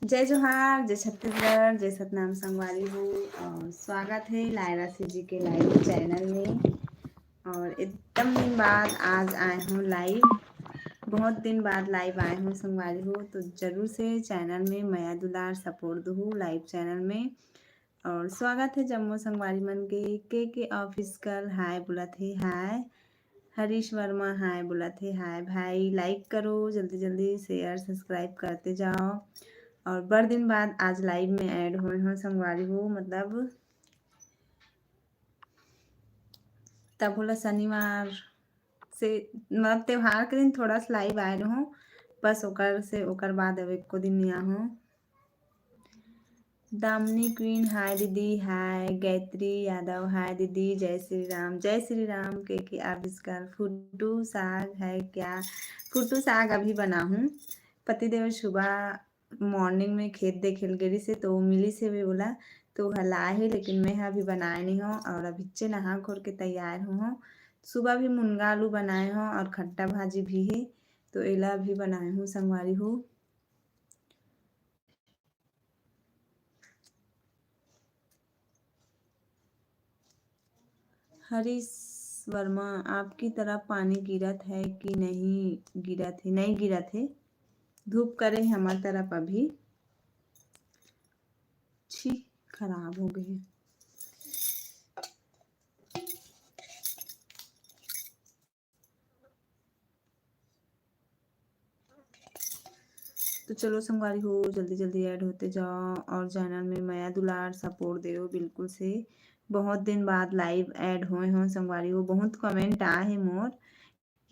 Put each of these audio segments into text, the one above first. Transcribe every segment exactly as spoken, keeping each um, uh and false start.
जय जोहार, जय छत्तीसगढ़, जय सतनाम संगवारी हो। और स्वागत है लायरा सी जी के लाइव चैनल में। और एकदम दिन बाद आज आए हूँ लाइव, बहुत दिन बाद लाइव आए हूँ संगवारी हो। तो जरूर से चैनल में मया दुलार सपोर्ट दहू लाइव चैनल में। और स्वागत है जम्मो संगवारी मन के। के के ऑफिशियल हाय बोलत हे, हाय। हरीश वर्मा हाय बोलत हे, हाय भाई। लाइक करो जल्दी जल्दी, शेयर सब्सक्राइब करते जाओ। और बड़ दिन बाद आज लाइव में ऐड होए हो संगवारी हो, मतलब तब होला शनिवार से, मतलब त्योहार के दिन थोड़ा सा लाइव आए रहूँ, बस ओकर से ओकर बाद अब एको दिन नहीं आहूँ। दामिनी क्वीन हाय दीदी, हाय। गायत्री यादव हाय दीदी, जय श्री राम। जय श्री राम। के के आविष्कार, फुटू साग है क्या? फुटू साग अभी बनाहूँ। पतिदेव सुबह मॉर्निंग में खेत देखे ल गे रिहिसे, तो मिलिस हेवे ओला, तो ओह लाए हे, लेकिन मैं ह अभी बनाए नहीं हूँ। और अभिच्चे नहा खोर के तैयार हूँ। सुबह भी मुनगा आलू बनाए हूँ और खट्टा भाजी भी है, तो एला अभी बनाए हूँ संगवारी हो। हरीश वर्मा, आपकी तरफ पानी गिरत है कि नहीं गिरत है? नहीं गिरत है, धूप करे है हमार तरफ अभी। छी, खराब हो गए। तो चलो संगवारी हो, जल्दी जल्दी ऐड होते जाओ और चैनल में मया दुलार सपोर्ट देव बिल्कुल से। बहुत दिन बाद लाइव ऐड होए हो संगवारी हो। बहुत कमेंट आए हे मोर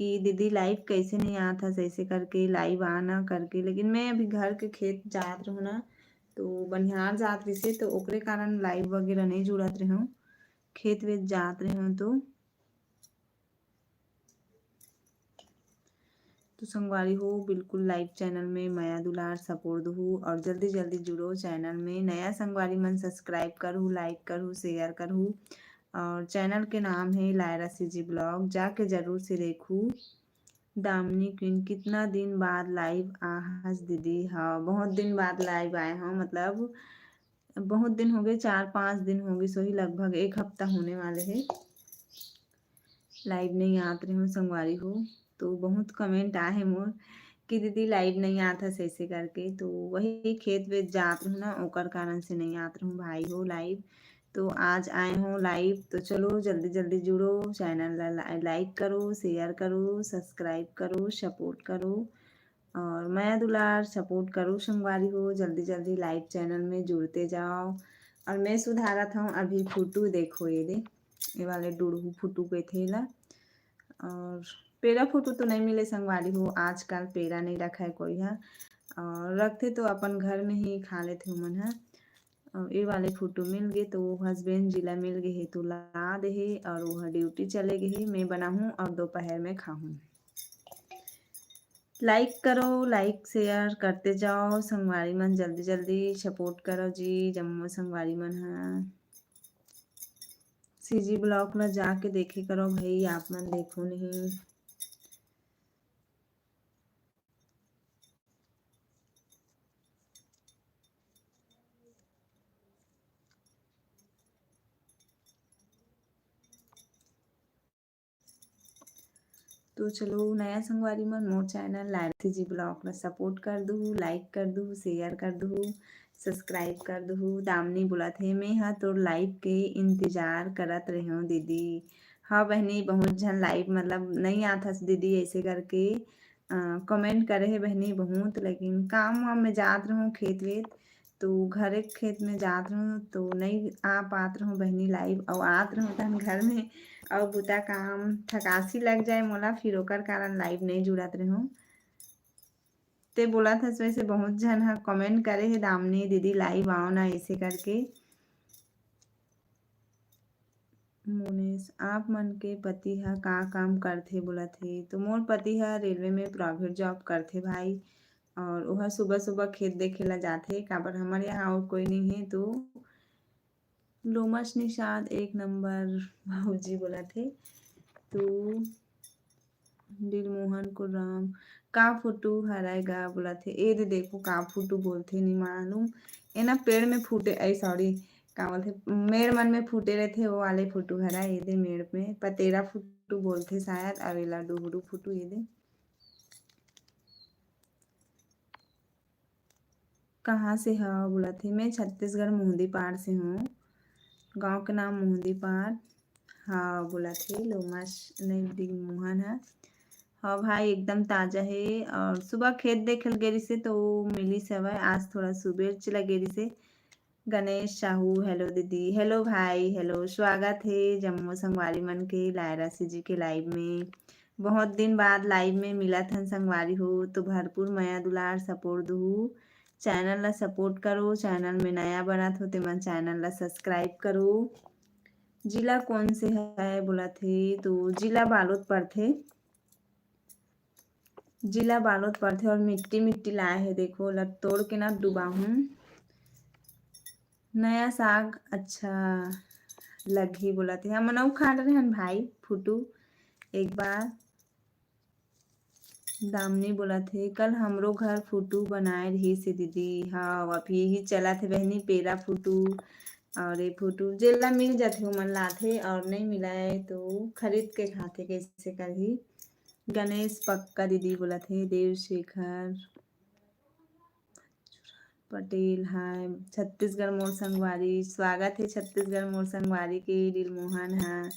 कि दीदी लाइव कैसे नहीं आत हस ऐसे करके, लाइव आना करके, लेकिन मैं अभी घर के खेत जात रहूँ ना, तो बनिहार जात रिहिसे, तो ओकरे कारण लाइव वगैरह नहीं जुड़त रहूँ। खेत वेत जात रहूँ तो तो संगवारी हो, बिल्कुल लाइव चैनल में मया दुलार सपोर्ट दहू और जल्दी जल्दी जुड़ो चैनल में। नया संगवारी मन सब्सक्राइब करहू, लाइक करहू, शेयर करहू। और चैनल के नाम है लायरा सी जी ब्लॉग, जाके जरूर से देखू। दामिनी क्वीन, कितना दिन बाद लाइव आ हस दीदी? हाँ, बहुत दिन बाद लाइव आए हूँ, मतलब बहुत दिन हो गए, चार पाँच दिन हो गए, सोही लगभग एक हफ्ता होने वाले है। लाइव नहीं आत रहे हो संगवारी हो, तो बहुत कमेंट आए हैं मोर कि दीदी लाइव नहीं आत हस ऐसे करके। तो वही खेत वेत जात रहूँ ना, ओकर कारण से नहीं आत रहूँ भाई हो लाइव। तो आज आए हो लाइव, तो चलो जल्दी जल्दी जुड़ो, चैनल ला ला-, लाइक करो, शेयर करो, सब्सक्राइब करो, सपोर्ट करो और मया दुलार सपोर्ट करो संगवारी हो। जल्दी जल्दी लाइव चैनल में जुड़ते जाओ। और मैं सुधारत हूँ अभी फोटो, देखो ये दे, ये वाले डुड़हू फोटो के थे ला। और पेरा फोटो तो नहीं मिले संगवारी हो, आजकल पेरा नहीं रखा है कोई है, और रखते तो अपन घर में ही खा लेते उमन है। और ये वाले फोटो मिल गए, तो वो हस्बैंड जी ला मिल गए है, तो ला दे है और वो ड्यूटी चले गए है। मैं बनाहूँ और दोपहर में खाहूँ। लाइक करो, लाइक शेयर करते जाओ संगवारी मन, जल्दी जल्दी सपोर्ट करो जी जम्मो संगवारी मन हा। सीजी ब्लॉग ला जाके देखे करो भाई, आप मन देखो नहीं। तो चलो नया संगवारी मन, मोर चैनल लायरा सीजी ब्लॉग ला सपोर्ट कर दुहू, लाइक कर दुहू, शेयर कर दुहू, सब्सक्राइब कर दुहू। दामिनी बोलत हे, "मैं ह तोर लाइव के इंतजार करत रहेंव दीदी।" हाँ बहिनी, बहुत झन लाइव मतलब नई आथस दीदी ऐसे करके, अ, कमेंट करे हे बहिनी बहुत, लेकिन काम वाम में जात रहूँ खेत वेत, तो घरे खेत में जात रहूँ तो नई आ पात रहूँ बहिनी लाइव, अउ आत रहूँ तहन घर में अउ बुता काम थकासी लग जाए मोला, फिर ओकर कारण लाइव नई जुड़त रहूँ। ते बोलत हस वैसे बहुत झन ह कमेंट करे हे, "दामिनी दीदी लाइव आओ ना," ऐसे करके। मोनेश, "आप मन के पति ह का काम करथे?" बोलत हे। तो मोर पति ह रेलवे में प्राइवेट जॉब करथे भाई, और ओह सुबह सुबह खेत देखे ला जाथे, काबर हमर यहाँ और कोई नहीं है। तो लोमश निषाद एक नंबर भौजी बोलत हे। तो दिलमोहन कुर्राम, "का फोटो हरय गा?" बोलत हे। ए दे देखो का फोटो बोलथे, नी मालूम। ए ना पेड़ में फूटे, ऐ सॉरी, का बोलथे, मेड़ मन में फूटे रहथे, वो वाले फोटो हरय। ए दे मेड़ में पतेरा फोटो बोलथे शायद, अउ एला डोहरू फोटो। ए दे कहाँ से हव? बोलत हे, "मैं छत्तीसगढ़ मोहदीपार से हूँ।" गाँव के नाम मोहदीपार। हाँ, बोलत हे लोमश नहीं दिलमोहन ह। हाँ भाई, एकदम ताजा हे। और सुबह खेत देखे ल गे रिसे तो मिलिस हवय, आज थोड़ा सुबेर चला गे रिसे। गणेश साहू, हेलो दीदी, हेलो भाई, हेलो, स्वागत हे जम्मो संगवारी मन के लायरा सीजी के लाइव में। बहुत दिन बाद लाइव में मिलत हन संगवारी हो, तो भरपूर मया दुलार सपोर्ट दुहू। चैनल ला सपोर्ट करो, चैनल में नया बनत हो तेमन चैनल ला सब्सक्राइब करो। जिला कौन से है बोलत हे, तो जिला बालोद पड़थे। जिला बालोद पड़थे और मिट्टी मिट्टी लाए हे, देखो, ओला तोड़ के ना डुबाहूँ। नया साग अच्छा लगही बोलत हे। हमन अउ खा डरे हन भाई, फुटू एक बार। दामिनी बोलत हे, "कल हमरो घर फुटू बनाए रहिस हे दीदी।" हाँ, अभी यही चलत हे बहिनी, पेरा फुटू और ये फुटू, जेला मिल जाथे ओमन लाथे और नहीं मिलाए तो खरीद के खाथे, कैसे करही। गणेश पक्का दीदी बोलत हे, देवशेखर पटेल, हाय छत्तीसगढ़ मोर संगवारी, स्वागत हे छत्तीसगढ़ मोर संगवारी के। दिलमोहन हा,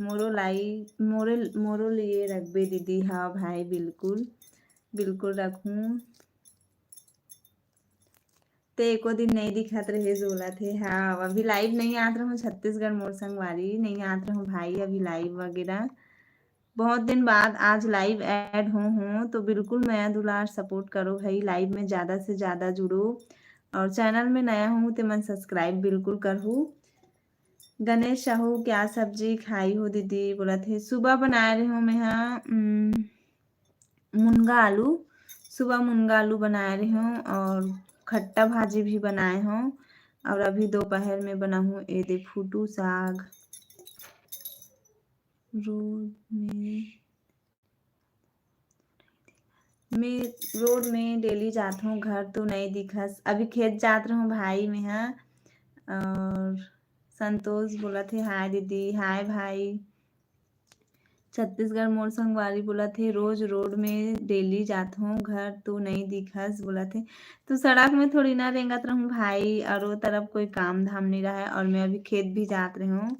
मोरो लाई, मोरे, मोरो लिए रखबे दीदी। हाँ भाई, बिल्कुल, बिल्कुल रखूँ। ते एको दिन नहीं दिखत रहे, जोलत हे। हाँ, अभी लाइव नहीं आत रहूँ छत्तीसगढ़ मोर संगवारी, नहीं आत रहूँ भाई अभी लाइव वगैरह। बहुत दिन बाद आज लाइव ऐड हो हूँ, तो बिल्कुल मया दुलार सपोर्ट करो भाई, लाइव में ज़्यादा से ज़्यादा जुड़ो और चैनल में नया हूँ ते मन सब्सक्राइब बिल्कुल करहू। गणेश साहू, "क्या सब्जी खाई हो दीदी?" बोलत हे। सुबह बनाए रहे हूँ मैं हा, उम, मुनगा आलू, सुबह मुनगा आलू बनाए रहे हूँ और खट्टा भाजी भी बनाए हूँ। और अभी दोपहर में बनाहूँ ए दे फुटू साग। रोड में, मैं रोड में डेली जात हूँ, घर तो नहीं दिखस। अभी खेत जात रहूँ भाई मैं हा। और संतोष बोलत हे, "हाय दीदी।" हाय भाई। छत्तीसगढ़ मोर संगवारी बोलत हे, "रोज रोड में डेली जात हूँ, घर तो नहीं दिखस," बोलत हे। तो सड़क में थोड़ी ना रेंगत रहूँ भाई, और वो तरफ कोई काम धाम नहीं रहा है, और मैं अभी खेत भी जात रहे हूँ।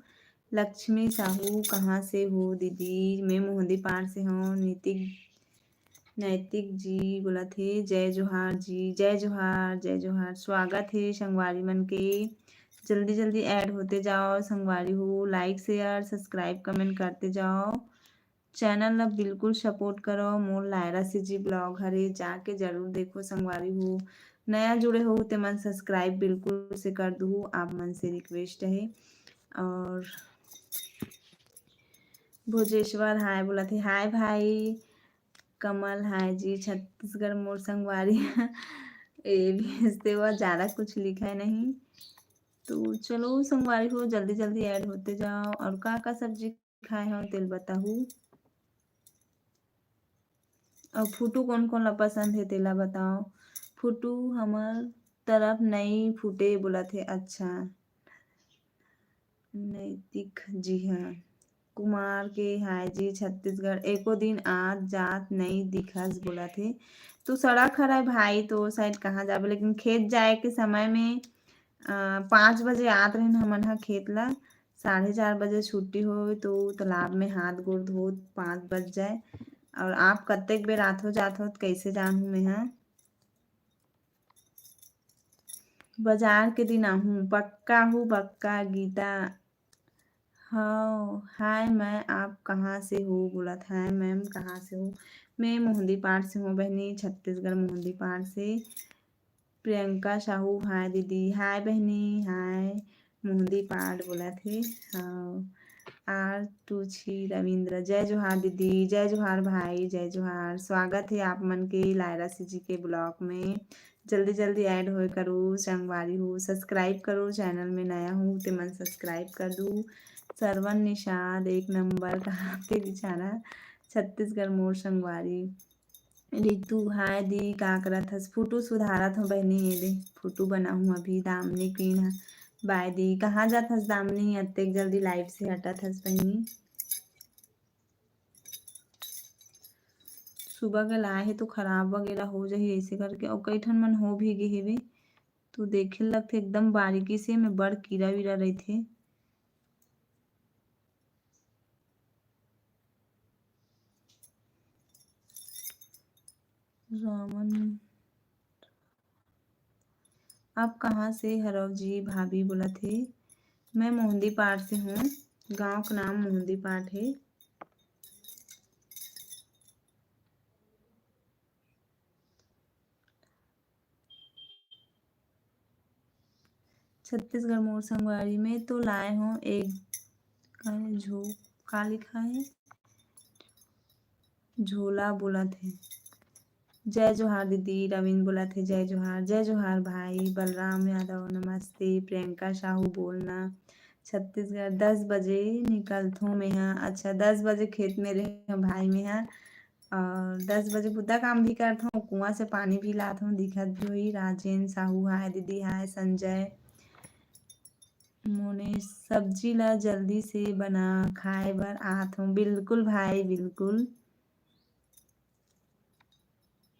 लक्ष्मी साहू, "कहाँ से हो दीदी?" मैं मोहदीपार से हूँ। नीतिक, नैतिक जी बोलत हे, "जय जोहार जी।" जय जोहार, जय जोहार। स्वागत हे संगवारी मन के। जल्दी जल्दी ऐड होते जाओ संगवारी हो, लाइक, शेयर, सब्सक्राइब, कमेंट करते जाओ। चैनल ला बिल्कुल सपोर्ट करो। मोर लायरा सीजी ब्लॉग हरे, जाके जरूर देखो संगवारी हो। नया जुड़े हो ते मन सब्सक्राइब बिल्कुल से कर दू, आप मन से रिक्वेस्ट है। और भोजेश्वर हाय बोलत हे, हाय भाई। कमल हाय जी, छत्तीसगढ़ मोर संगवारी। ए भेजते हुआ ज़्यादा कुछ लिखा है नहीं। तो चलो संगवारी हो, जल्दी जल्दी ऐड होते जाओ। और का का सब्जी खाए हो तेल बताहू। और फुटू कौन कौन ला पसंद है तेला बताओ। फुटू हमर तरफ नहीं फूटे बोलत हे। अच्छा, नैतिक जी हाँ। कुमार के हाय जी, छत्तीसगढ़ एको दिन आत जात नई दिखस बोलत हे। तो सड़क हरय भाई, तो साइड कहाँ जाबे, लेकिन खेत जाए के समय में अ, पाँच बजे आत रहेन हमन ह खेत ला, साढ़े चार बजे छुट्टी होय तो तालाब में हाथ गोड़ धोत पाँच बज जाए। और आप कतेक बेर आथो जाथो, कैसे जानहूँ मैं ह? बाजार के दिन आहूँ, पक्का हूँ, पक्का गीता। हव, हाय मैं, आप कहाँ से हो? बोलत, हाय मैम, कहाँ से हो? मैं मोहंदीपाड़ से हूँ बहनी, छत्तीसगढ़ मोहंदीपाड़ से। प्रियंका साहू, हाय दीदी, हाय बहनी, हाय मोहंदीपाड़ बोलत हे। हव, आर टू छी रविंद्र, जय जोहार दीदी, जय जोहार भाई, जय जोहार। स्वागत हे आप मन के लायरा सीजी के ब्लॉग में। जल्दी जल्दी ऐड होए करो संगवारी हो, सब्सक्राइब करो, चैनल में नया हो ते मन सब्सक्राइब कर दू। सरवन निषाद एक नंबर कहाथे बिचारा, छत्तीसगढ़ मोर संगवारी। रितु, हाय दी, का करत हस? फोटो सुधारत हूँ बहनी, ये दे फोटो बनाहूँ अभी। दामिनी क्वीन ह, बाय दी, कहाँ जात हस दामिनी, अतेक जल्दी लाइव से हटत हस बहनी? सुबह के लाए हे तो खराब वगैरह हो जाही ऐसे करके, और कई ठन मन हो भी गे हेवे, तो देखे लगथे एकदम बारीकी से, में बड़ कीरा वीरा रहिथे। रावण, आप कहाँ से हरव जी? भाभी बोलत हे, मैं मोहंदीपाड़ से हूँ, गांव का नाम मोहंदीपाड़ हे। छत्तीसगढ़ मोर संगवारी में तो लाए हो एक, का झो-, का लिखा है? झोला बोलत हे। जय जोहार दीदी, रविंद्र बोलत हे, जय जोहार, जय जोहार भाई बलराम यादव, नमस्ते। प्रियंका साहू बोलना, छत्तीसगढ़, दस बजे निकलथों मेहा। अच्छा, दस बजे खेत में रहे भाई मेहा, और दस बजे बुता काम भी करथों, कुआं से पानी भी लाथों, दिखत भी होई। राजेन साहू, हाय दीदी, हाय संजय। मोने सब्जी ला जल्दी से बना, खाए बर आत हूँ। बिल्कुल भाई, बिल्कुल।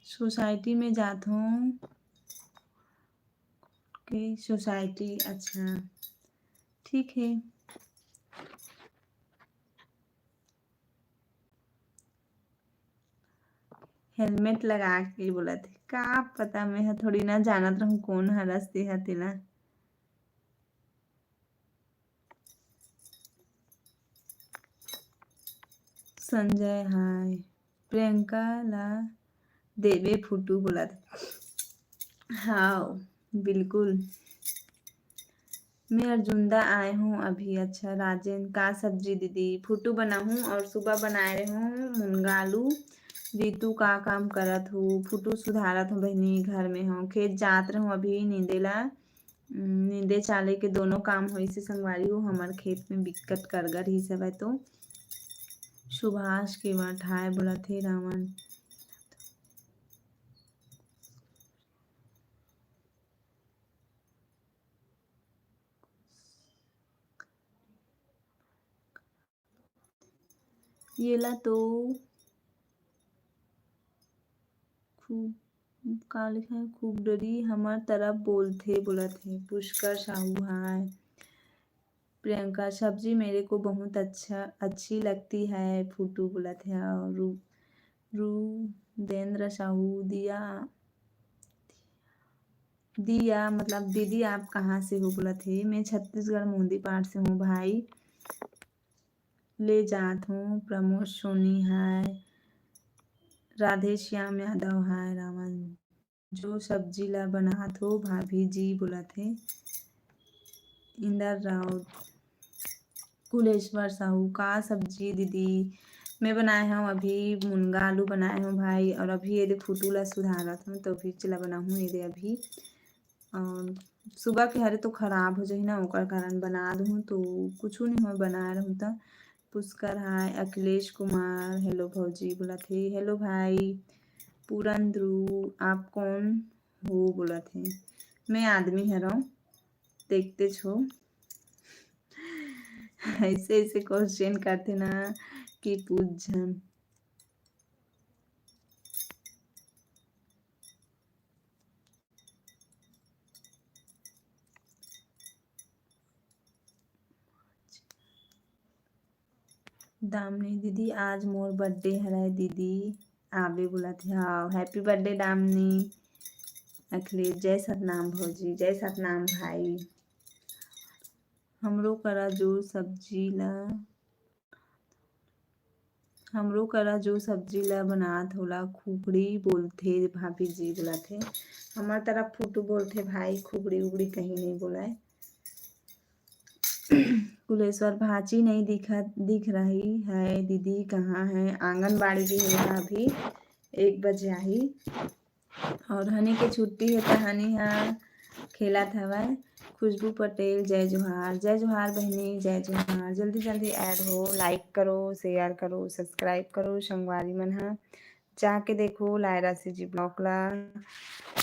सोसाइटी में जात हूँ। ओके, सोसाइटी, अच्छा, ठीक है। हेलमेट लगा के बोलत हे, का पता, मैं ह थोड़ी ना जानत रहूं कौन हरस तेहा तेला। संजय, हाय। प्रियंका ला देबे फोटो बोलत हे। हाव, बिल्कुल। मैं अर्जुंदा आए हूँ अभी। अच्छा राजेन, का सब्जी दीदी? फोटो बनाहूँ और सुबह बनाए रहूँ मुनगा आलू। रितु, का काम करत हो? फोटो सुधारत हूँ बहिनी, घर में हूँ। खेत जात रहूँ अभी नींदे ला। उम, नींदे चाले के दोनों काम होइसे संगवारी हो। हमर खेत में बिक्कट करगर ही सब है तो। सुभाष के वा ठाए बोलत हे रावण। येला तो खूब, का लिखा है, खूब डरी हमर तरफ बोलथे, बोलत हे। पुष्कर साहू, हाय। प्रियंका, सब्जी मेरे को बहुत अच्छा, अच्छी लगती है, फोटो बोलत हे। और रू-, रुदेंद्र साहू, दिया, दिया, मतलब, दीदी, आप कहाँ से हो? बोलत हे, मैं छत्तीसगढ़ मोहंदीपाड़ से हूँ भाई। ले जात हूँ। प्रमोद सोनी, हाय। राधे श्याम यादव, हाय। रावण, जो सब्जी ला बनात हो भाभी जी, बोलत हे। इंदर राउत, कुलेश्वर साहू, का सब्जी दीदी? मैं बनाए हूँ अभी मुनगा आलू बनाए हूँ भाई, और अभी ये दे फोटो ला सुधारत हूँ, तो फिर चला बनाहूँ ये दे अभी। और सुबह के हरे तो खराब हो जाही ना, ओकर कारण बना दूँ, तो कुछ नहीं हो, बना रहूँ तो। पुष्कर, हाय। अखिलेश कुमार, हेलो भौजी बोलत हे। हेलो भाई। पूरन ध्रुव, आप कौन हो बोलत हे। मैं आदमी हरव, देखते छो। ऐसे ऐसे क्वेश्चन करथे ना कि पूछ झन। दामिनी दीदी, आज मोर बर्थडे हरय दीदी, आबे बोलत हे। हाँ, हैप्पी बर्थडे दामिनी। अखिलेश, जय सतनाम भौजी, जय सतनाम भाई। हमरो करा जो सब्जी ला, हमरो करा जो सब्जी ला बनात ओला खुखड़ी बोलथे भाभी जी बोलत हे। हमर तरफ फुटू बोलथे भाई, खुखड़ी उखड़ी कहीं नहीं बोलय। कुलेश्वर भाची नहीं दिखत, दिख रही है दीदी, कहाँ है? आंगनबाड़ी गे हे अभी, एक बजे आही। और हनी के छुट्टी हे त हनी ह खेलत हवय। खुशबू पटेल, जय जोहार। जय जोहार बहिनी, जय जोहार। जल्दी जल्दी ऐड हो, लाइक करो, शेयर करो, सब्सक्राइब करो संगवारी मन ह। जाके देखो लायरा सीजी ब्लॉग ला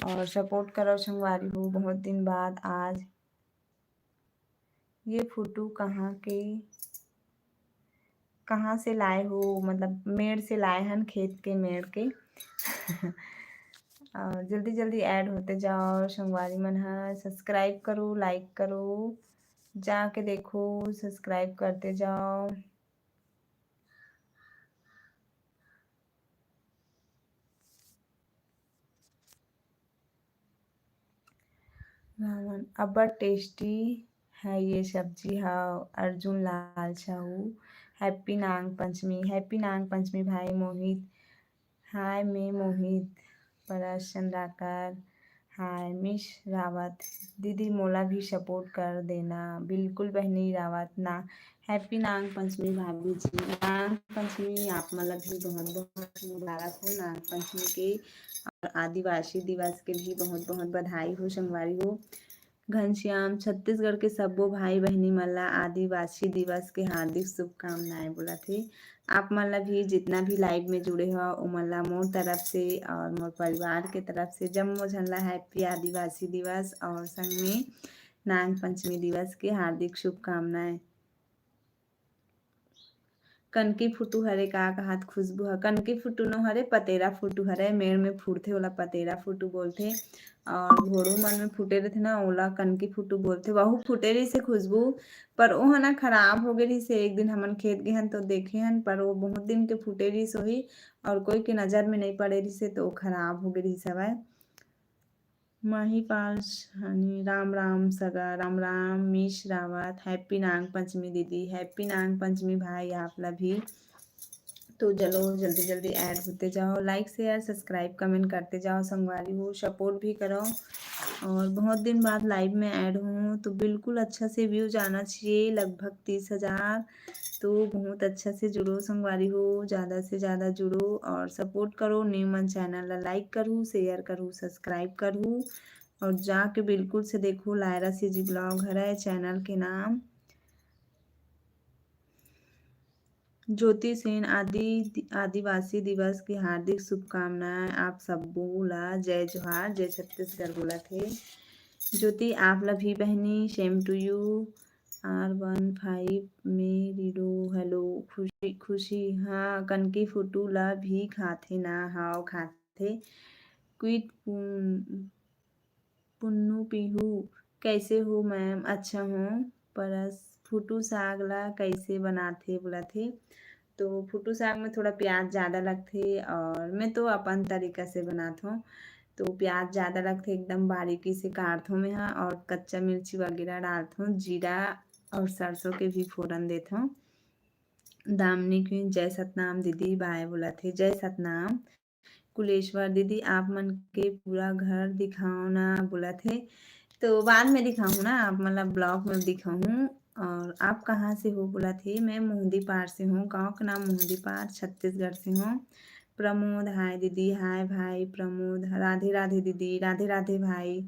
और सपोर्ट करो संगवारी हो। बहुत दिन बाद आज ये फोटो कहाँ के, कहाँ से लाए हो? मतलब मेड़ से लाए हन, खेत के मेड़ के। और जल्दी जल्दी ऐड होते जाओ संगवारी मन ह। सब्सक्राइब करो, लाइक करो, जाके देखो, सब्सक्राइब करते जाओ। रावण, अब्बड़ टेस्टी है ये सब्जी। हाँ, अर्जुन लाल साहू, हैप्पी नाग पंचमी। हैप्पी नाग पंचमी भाई मोहित। हाय मैं मोहित, परस चंद्राकर। हाय मिस रावत, दीदी मोला भी सपोर्ट कर देना। बिल्कुल बहनी रावत ना। हैप्पी नाग पंचमी भाभी जी। नाग पंचमी आप मन ला भी बहुत बहुत मुबारक हो नाग पंचमी के, और आदिवासी दिवस के भी बहुत बहुत बधाई हो संगवारी हो। घनश्याम, छत्तीसगढ़ के सब्बो भाई बहिनी मन ला आदिवासी दिवस के हार्दिक शुभकामनाएं बोलत हे। आप मन ला भी जितना भी लाइव में जुड़े हो, ओमन ला मोर तरफ से और मोर परिवार के तरफ से जम्मो झन ला हैप्पी आदिवासी दिवस और संग में नाग पंचमी दिवस के हार्दिक शुभकामनाएं। कनकी फुटू हरे का कहत खुशबू ह? कनकी फुटू नो हरे, पतेरा फुटू हरे। मेड़ में फूटथे ओला पतेरा फुटू बोलथे। और घोड़ू मन में फूटे रहिथे ना, ओला कनकी फुटू बोलथे। वहू फूटे रहिसे खुशबू, पर ओह ना खराब हो गे रहिसे। एक दिन हमन खेत गे हन तो देखे हन, पर वो बहुत दिन के फूटे रहिस होही और कोई के नजर में नहीं पड़े रहिसे, तो वो खराब हो गे रहिस हवय। माही पाल साहनी, राम राम सगा, राम राम मिस रावत, हैप्पी नाग पंचमी दीदी, हैप्पी नाग पंचमी भाई आप ला भी। तो चलो जल्दी जल्दी ऐड होते जाओ, लाइक शेयर सब्सक्राइब कमेंट करते जाओ संगवारी हो, सपोर्ट भी करो। और बहुत दिन बाद लाइव में ऐड हूँ तो बिल्कुल अच्छा से व्यूज आना चाहिए, लगभग तीस हजार। तो बहुत अच्छा से जुड़ो संगवारी हो, ज़्यादा से ज़्यादा जुड़ो और सपोर्ट करो। न्यू मन चैनल ला लाइक करू, शेयर करू, सब्सक्राइब करू और जाके बिल्कुल से देखो लायरा सीजी ब्लॉग हरय चैनल के नाम। ज्योति सेन आदि, आदिवासी दिवस की हार्दिक शुभकामनाएं आप सब्बो ला। जय जोहार, जय छत्तीसगढ़ बोलत हे। ज्योति आप ला भी बहनी, same to you। R one five में रिडो, हेलो, खुशी, खुशी, हाँ, कनकी फुटू ला भी खाथे ना, हाव, खाथे। क्विट पुन-, पुन्नू पीहू, कैसे हो मैम? अच्छा हूँ। परस फुटू साग ला कैसे बनाथे बोलत हे। तो फुटू साग में थोड़ा प्याज ज़्यादा लगथे और मैं तो अपन तरीका से बनात हूँ। तो प्याज ज़्यादा लगथे, एकदम बारीकी से काटथों मैं ह और कच्चा मिर्ची वगैरह डालथों, जीरा और सरसों के भी फोरन देथों। दामिनी queen, जय सतनाम दीदी, बाय बोलत हे, जय सतनाम। कुलेश्वर दीदी, आप मन के पूरा घर दिखाओ ना बोलत हे, तो बाद में दिखाहूँ ना, आप मन ला ब्लॉग में दिखाहूँ। और आप कहाँ से हो बोलत हे, मैं मोहदीपार से हूँ, गाँव का नाम मोहदीपार, छत्तीसगढ़ से हूँ। प्रमोद, हाय दीदी, हाय भाई प्रमोद, राधे राधे दीदी, राधे राधे भाई।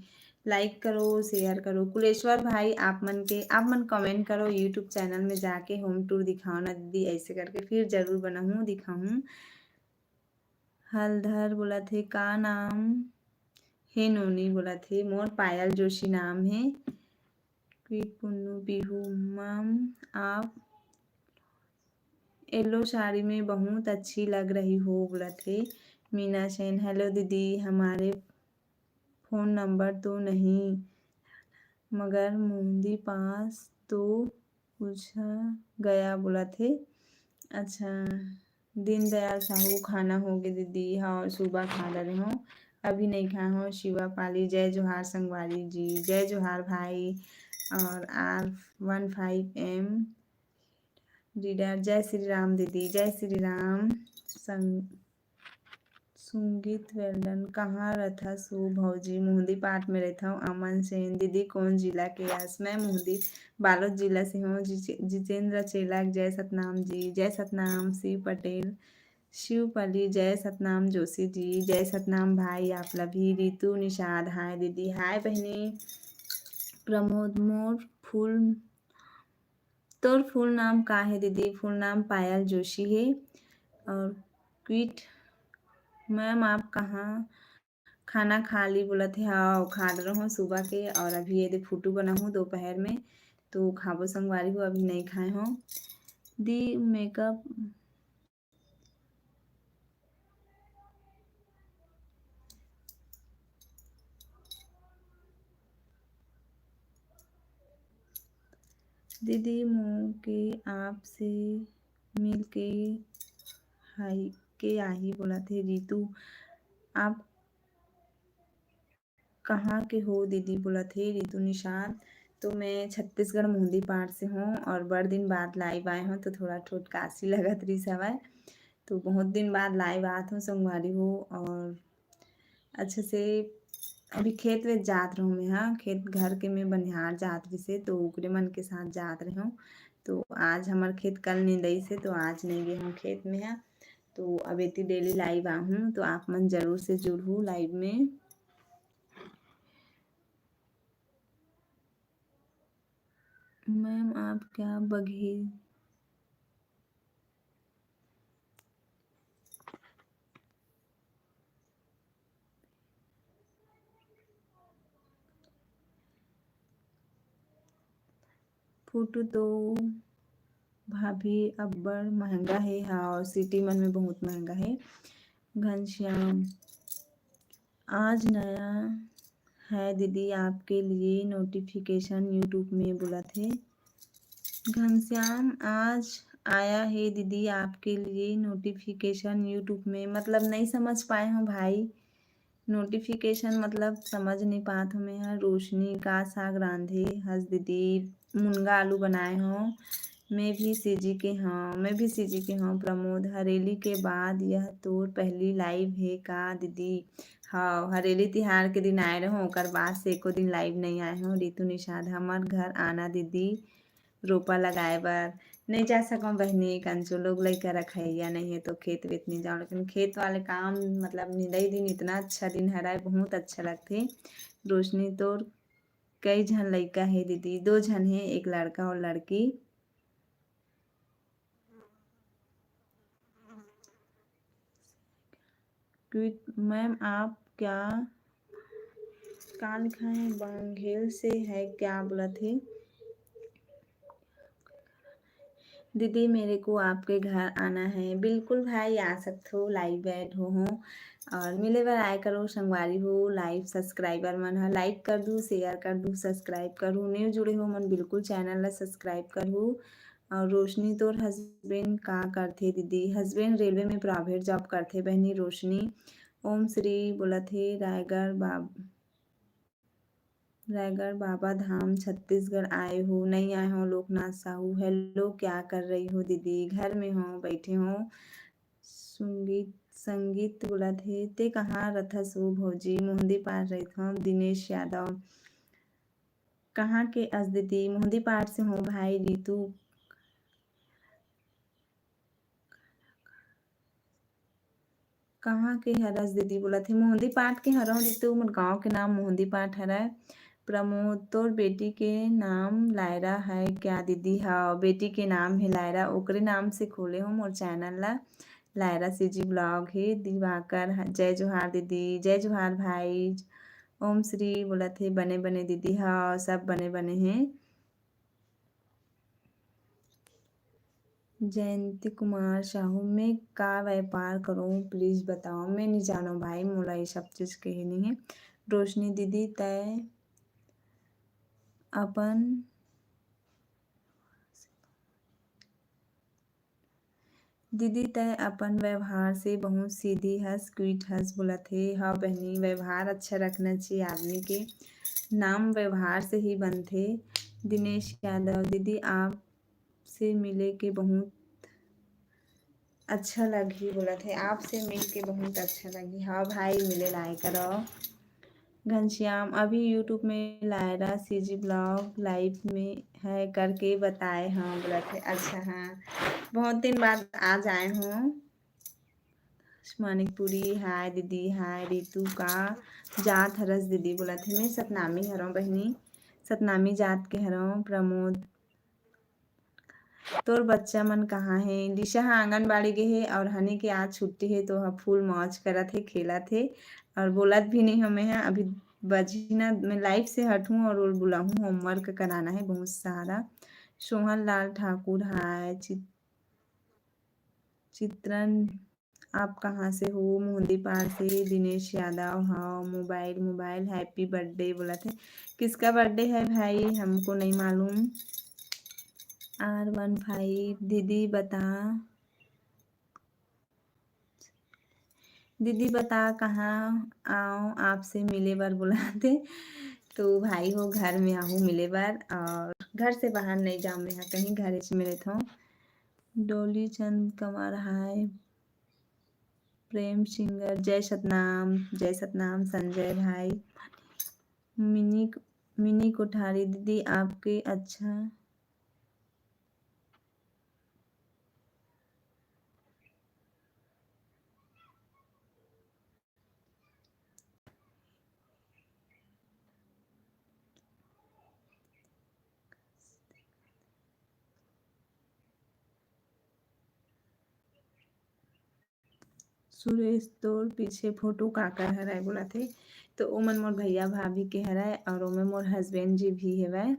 लाइक करो, शेयर करो। कुलेश्वर भाई, आप मन के, आप मन कमेंट करो YouTube चैनल में जाके, होम टूर दिखाओ ना दीदी, ऐसे करके फिर जरूर बनाहूँ, दिखाहूँ। हलधर बोलत हे, का नाम हे नोनी? बोलत हे, मोर पायल जोशी नाम हे। फिर पुन्नू बिहू, मैम आप येलो साड़ी में बहुत अच्छी लग रही हो बोलत हे। मीना सेन, हेलो दीदी, हमारे फोन नंबर तो नहीं, मगर मुंदी पास तो पूछा गया बोलत हे। अच्छा, दीनदयाल साहू, खाना होगे दीदी? हाँ, सुबह खा डरे हूँ, अभी नहीं खाए हूँ। शिवा पाली, जय जोहार संगवारी जी, जय जोहार भाई। और आर वन फाइव एम रीडर, जय श्री राम दीदी, जय श्री राम। संग संगीत वेल्डन, कहाँ रथस हो भौजी? मोहदी पाट में रहथव। अमन सेन, दीदी कौन जिला के आस? मैं मोहदी बालोद जिला से हूँ। जिचे-, जितेंद्र चेलक, जय सतनाम जी, जय सतनाम। शिव पटेल, शिव पली, जय सतनाम जोशी जी, जय सतनाम भाई आप ला भी। रितु निषाद, हाय दीदी, हाय बहनी। प्रमोद, मोर फूल तोर फुल नाम का हे दीदी? फुल नाम पायल जोशी हे। और क्विट, मैम आप कहाँ खाना खा ली बोलत हे? हाँ, खा डरे हूँ सुबह के, और अभी ये दे फुटू बना हूँ दोपहर में, तो खाबो संगवारी हो, अभी नहीं खाए हूँ। दी मेकअप दीदी मोके आपसे मिलके हाय के आही बोलत हे। रितु, आप कहाँ के हो दीदी बोलत हे रितु निषाद। तो मैं छत्तीसगढ़ मोहदी पाट से हूँ और बड़ दिन बाद लाइव आए हूँ, तो थोड़ा ठोटकासी लगत रही हवय। तो बहुत दिन बाद लाइव आत हूँ संगवारी हो, और अच्छा से अभी खेत वेत जात रहूँ मैं, हाँ, खेत घर के मैं बनिहार जात रहिसे, तो ओकरे मन के साथ जात रहूँ। तो आज हमर खेत कल निंदई से, तो आज नहीं गे हूँ खेत में, हाँ। तो अब एती डेली लाइव आहूँ, तो आप मन जरूर से जुड़हू लाइव में। मैम आप क्या बघेल फोटो तो भाभी अब्बड़ महंगा हे। हाँ, और सिटी मन में बहुत महंगा हे। घनश्याम, आज नया है दीदी आपके लिए नोटिफिकेशन YouTube में बोलत हे। घनश्याम, आज आया है दीदी आपके लिए नोटिफिकेशन YouTube में, मतलब नहीं समझ पाए हूँ भाई। नोटिफिकेशन मतलब समझ नहीं पात हूँ मैं ह। रोशनी, का साग रांधे हस दीदी? मुनगा आलू बनाए हूँ। मैं भी सीजी के हूँ, मैं भी सीजी के हूँ। प्रमोद, हरेली के बाद यह तोर पहली लाइव हे का दीदी? हाँ, हरेली तिहार के दिन आए रहूँ, ओकर बाद से एको दिन लाइव नहीं आए हूँ। रितु निषाद, हमर घर आना दीदी, रोपा लगाए बर। नहीं जा सकूँ बहिनी, कंचो लोग लइका रखइया नहीं है तो खेत वेत नहीं जाऊँ, लेकिन खेत वाले काम मतलब निंदई दिन इतना अच्छा दिन हराए, बहुत अच्छा लगथे। रोशनी, तोर कई झन लइका हे दीदी? दो झन हे, एक लड़का और लड़की। क्विट, मैम आप क्या, का लिखा है, बंगेल से है क्या बोलत हे? दीदी मेरे को आपके घर आना है। बिल्कुल भाई, आ सकत हो, लाइव बैठ हो, हो और मिले बर आए करो संगवारी हो। लाइव सब्सक्राइबर मन ह लाइक कर दू, शेयर कर दू, सब्सक्राइब करू। न्यू जुड़े हो मन बिल्कुल चैनल ला सब्सक्राइब करू। और रोशनी, तोर हस्बैंड का करथे दीदी? हस्बैंड रेलवे में प्राइवेट जॉब करथे बहनी रोशनी। ओम श्री बोलत हे रायगढ़ बाब रायगढ़ बाबा धाम छत्तीसगढ़ आए हो? नहीं आए हो। लोकनाथ साहू, हेलो, क्या कर रही हो दीदी? घर में हो, बैठे हो। संगीत संगीत बोलत हे, ते कहाँ रथस हो भौजी? मोहदी पार रहित हो। दिनेश यादव, कहाँ के अस दीदी? मोहदी पाट से हो भाई। रितु, कहाँ के हरस दीदी बोलत हे? मोहदी पाट के हरव रितु, मोर गाँव के नाम मोहदी पाट हरय। प्रमोद, तोर बेटी के नाम लायरा है क्या दीदी? हाँ, बेटी के नाम है लायरा, ओकरे नाम से खोले हो मोर चैनल ला। लायरा सीजी ब्लॉग हे। दिवाकर, जय जोहार दीदी। जय जोहार भाई। ओम श्री बोलत हे, बने बने दीदी। हाँ, सब बने बने हे। जयंती कुमार साहू, मैं का व्यापार करूँ, please बताओ। मैं नहीं जानो भाई, मोला ये सब चीज़ के नहीं है। रोशनी दीदी, तय अपन दीदी, तय अपन व्यवहार से बहुत सीधी हस, sweet हस, बोलत हे। हाँ बहनी, व्यवहार अच्छा रखना चाहिए आदमी के, नाम व्यवहार से ही बनथे। दिनेश यादव, दीदी, आपसे मिले के बहुत अच्छा लगही, बोलत हे, आपसे मिल के बहुत अच्छा लगही। हाँ भाई, मिले लाए करो। घनश्याम, अभी YouTube में लायरा CG vlog live में है करके बताए। हाँ, बोलत हे, अच्छा, हाँ, बहुत दिन बाद आज आए हूँ। मानिकपुरी, हाय दीदी, हाय रितु, का जात हरस दीदी, बोलत हे, मैं सतनामी हरौं बहिनी, सतनामी जात के हरौं। प्रमोद, तोर बच्चा मन कहाँ हे? लिशा ह आंगनबाड़ी गे हे और हनी के आज छुट्टी हे, तो ह फुल मौज करत हे, खेलत हे और बोलत भी नहीं हमें ह। अभी बजी ना, मैं live से हटूँ और वो बुलाहूँ, homework कराना है बहुत सारा। सोहन लाल ठाकुर, हाय। चित-, चित्रण, आप कहाँ से हो? मोहदीपार से। दिनेश यादव, हाँ, मोबाइल, मोबाइल, happy birthday बोलत हे। किसका birthday है भाई, हमको नहीं मालूम। R one five, दीदी बता, दीदी बता कहाँ आऊँ, आपसे मिले बर बोलत हे। तो भाई हो, घर में आहूँ मिले बर, और घर से बाहर नहीं जाऊँ मैं, हाँ, कहीं घरे च मिले थो। डोली चंद कंवर, हाय। प्रेम सिंगर, जय सतनाम, जय सतनाम संजय भाई। मिनी, मिनी कोठारी, दीदी आपके अच्छा सुरेश, तोर पीछे फोटो काकर हरय बोलत हे, तो ओमन मोर भैया भाभी के हरय और ओमे मोर husband जी भी हेवय।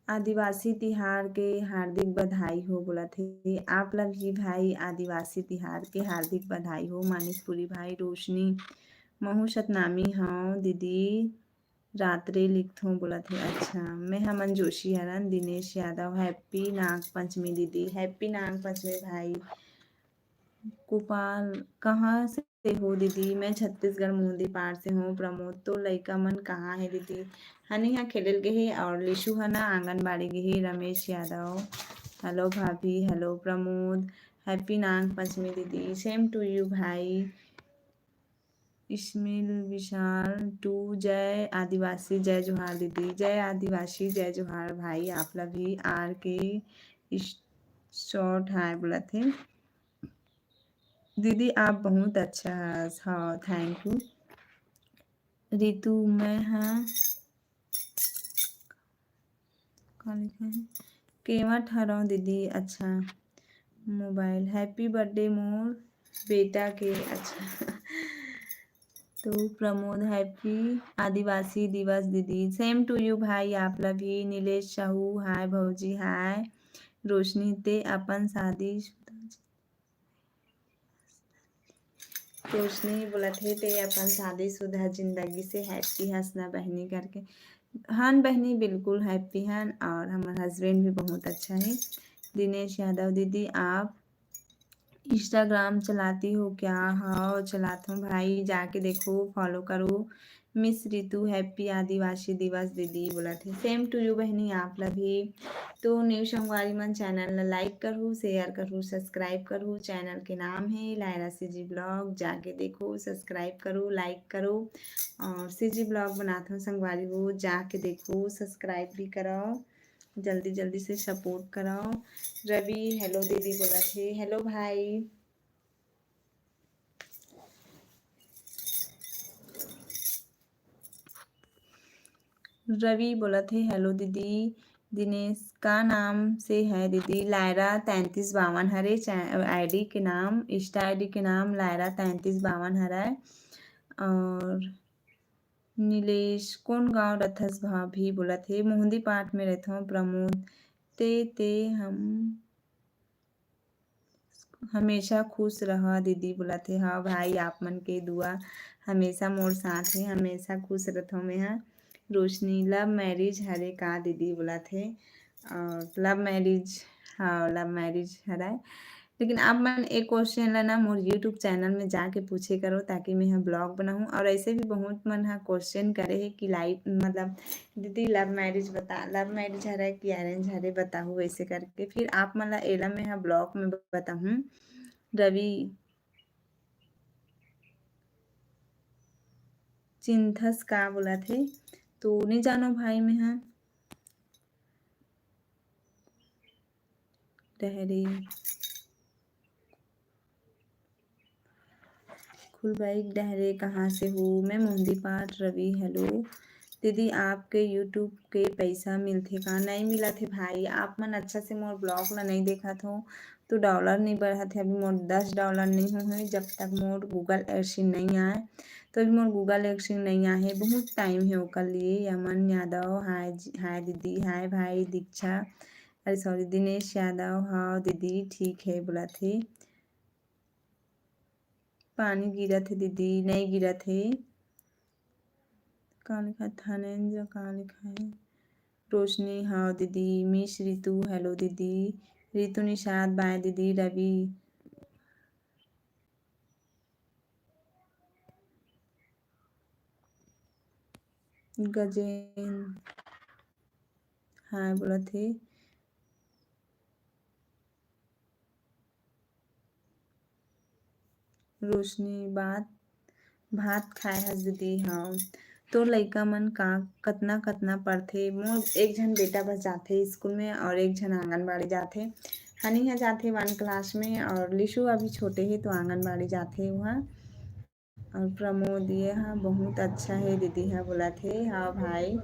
आदिवासी तिहार के हार्दिक बधाई हो बोलत हे। आप ला भी भाई आदिवासी तिहार के हार्दिक बधाई हो। मानिकपुरी भाई, रोशनी, महू सतनामी हव दीदी, रात्रे लिखथों बोलत हे। अच्छा, मैं हमन जोशी हरन। दिनेश यादव, happy नाग पंचमी दीदी, happy नाग पंचमी भाई। गोपाल, कहाँ से हो दीदी? मैं छत्तीसगढ़ मोहदीपार से हूँ। प्रमोद, तो लइका मन कहाँ हे दीदी? हनी हा खेले ल गे हे और लिशु हा ना आंगनबाड़ी गे हे। रमेश यादव, hello भाभी, hello प्रमोद, happy नाग पंचमी दीदी। Same to you भाई। इस्मिल विशाल टू, जय आदिवासी, जय जोहार दीदी, जय आदिवासी, जय जोहार भाई। आप ला भी आर के इस-, short हाय बोलत हे। दीदी आप बहुत अच्छा हस। हाँ, thank you। रितु, मैं हाँ का लिखा है? केवट हरव दीदी। अच्छा, मोबाइल, happy birthday मोर बेटा के। अच्छा, तो प्रमोद, happy आदिवासी दिवस दीदी। Same to you भाई, आप ला भी। नीलेश साहू, हाय भौजी, हाय। रोशनी, ते अपन शादी रोशनी बोलत हे, ते अपन शादीशुदा जिंदगी से happy हस ना बहिनी करके। हन बहिनी, बिल्कुल happy हन और हमर husband भी बहुत अच्छा हे। दिनेश यादव दीदी, आप Instagram चलाती हो क्या? हाँ, चलात हूँ भाई, जाके देखो, follow करो। मिस रितु, happy आदिवासी दिवस दीदी बोलत हे। Same to you बहिनी, आप ला भी। तो new संगवारी मन, channel ला like करहू, share करहू, subscribe करहू। Channel के नाम हे लायरा CG vlog, जाके देखो, subscribe करो, like करो और CG vlog बनात हूँ संगवारी हो, जाके देखो, subscribe भी करो, जल्दी जल्दी से support करो। रवि, hello दीदी बोलत हे। Hello भाई। रवि बोलत हे, hello दीदी। दिनेश, का नाम से है दीदी? लायरा तैंतीस बावन हरे, चै-, ID के नाम, Insta ID के नाम लायरा तैंतीस बावन हरय। और नीलेश, कोन गाँव रथस भाभी? बोलत हे, मोहंदी पाठ में रहथों। प्रमोद, ते, ते हम हमेशा खुश रहा दीदी, बोलत हे। हाँ भाई, आप मन के दुआ हमेशा मोर साथ हे, हमेशा खुश रथों मैं हा। रोशनी, love marriage हरे का दीदी, बोलत हे। और love marriage, हाँ, love marriage हरय। लेकिन आप मन एक question ला ना मोर YouTube channel में जाके पूछे करो, ताकि मैं ह vlog बनाहूँ। और ऐसे भी बहुत मन ह question करे हे कि live, मतलब, दीदी, love marriage बता, love marriage हरय कि arrange हरे, बताहू, ऐसे करके। फिर आप मन ला एला मैं ह vlog में बताहूँ। रवि, चिंथस का बोलत हे, तो नहीं जानो भाई मैं ह। डहरे, खुलबाई डहरे, कहाँ से हो? मैं मोहंदी पाठ। रवि, hello दीदी, आपके YouTube के पैसा मिलथे का? नहीं मिलत हे भाई, आप मन अच्छा से मोर vlog ला नहीं देखत हो, तो dollar नहीं बढ़त हे। अभी मोर दस dollar नहीं हो हे, जब तक मोर Google AdSense नहीं आए, तो अभी मोर Google AdSense नहीं आए हे, बहुत time हे ओकर लिए। यमन यादव, हाय जी, हाय दीदी, हाय भाई। दीक्षा, अरे sorry, दिनेश यादव, हाँ दीदी, ठीक हे, बोलत हे। पानी गिरत हे दीदी, नहीं गिरत हे। का लिखा हे? थानेंज का लिखा हे? रोशनी, हाँ दीदी। मिस रितु, hello दीदी। रितु निषाद, bye दीदी। रवि, गजेन, हाय बोलत हे। रोशनी, बात, भात खाए हस दीदी? हाँ। तोर लइका मन का कतना कतना पढ़थे? मोर एक झन बेटा बस जाथे स्कूल में और एक झन आंगनबाड़ी जाथे। हनी ह जाथे one class में और लिशु अभी छोटे हे, तो आंगनबाड़ी जाथे वहाँ। और प्रमोद, ये हा बहुत अच्छा हे दीदी हा, बोलत हे। हाँ भाई।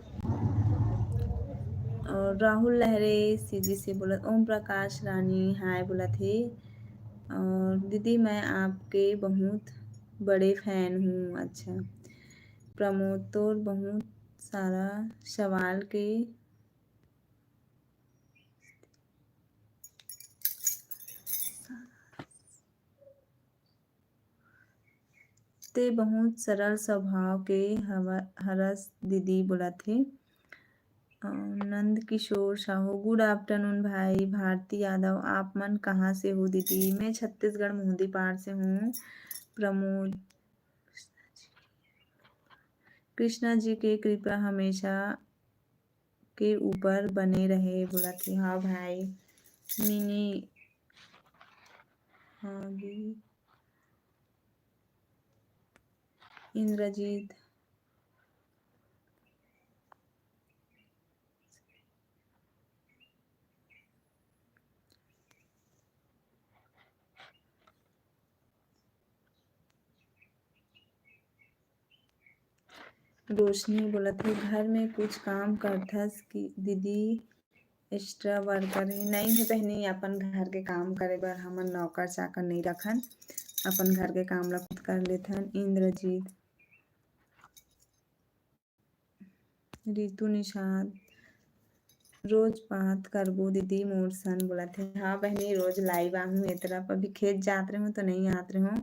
और राहुल लहरे सीजी से बोलत, ओम प्रकाश रानी हाय बोलत हे। और दीदी, मैं आपके बहुत बड़े fan हूँ। अच्छा प्रमोद, तोर बहुत सारा सवाल के ते बहुत सरल स्वभाव के हव-, हरस दीदी, बोलत हे। अ, नंद किशोर साहू, good afternoon भाई। भारती यादव, आप मन कहाँ से हो दीदी? मैं छत्तीसगढ़ मोहदीपार से हूँ। प्रमोद, कृष्णा जी के कृपा हमेशा के ऊपर बने रहे, बोलत हे। हाँ भाई, मिनी, हाँ जी, इंद्रजीत, रोशनी बोलत हे, घर में कुछ काम करथस कि दीदी? Extra worker हे? नहीं हे बहिनी, अपन घर के काम करे बर हमन नौकर चाकर नहीं रखन, अपन घर के काम ला खुद कर लेथन। इंद्रजीत, रितु निषाद, रोज बात करबो दीदी मोर सन, बोलत हे। हाँ बहिनी, रोज live आहूँ ए तरफ। अभी खेत जात रहूँ तो नहीं आत रहूँ।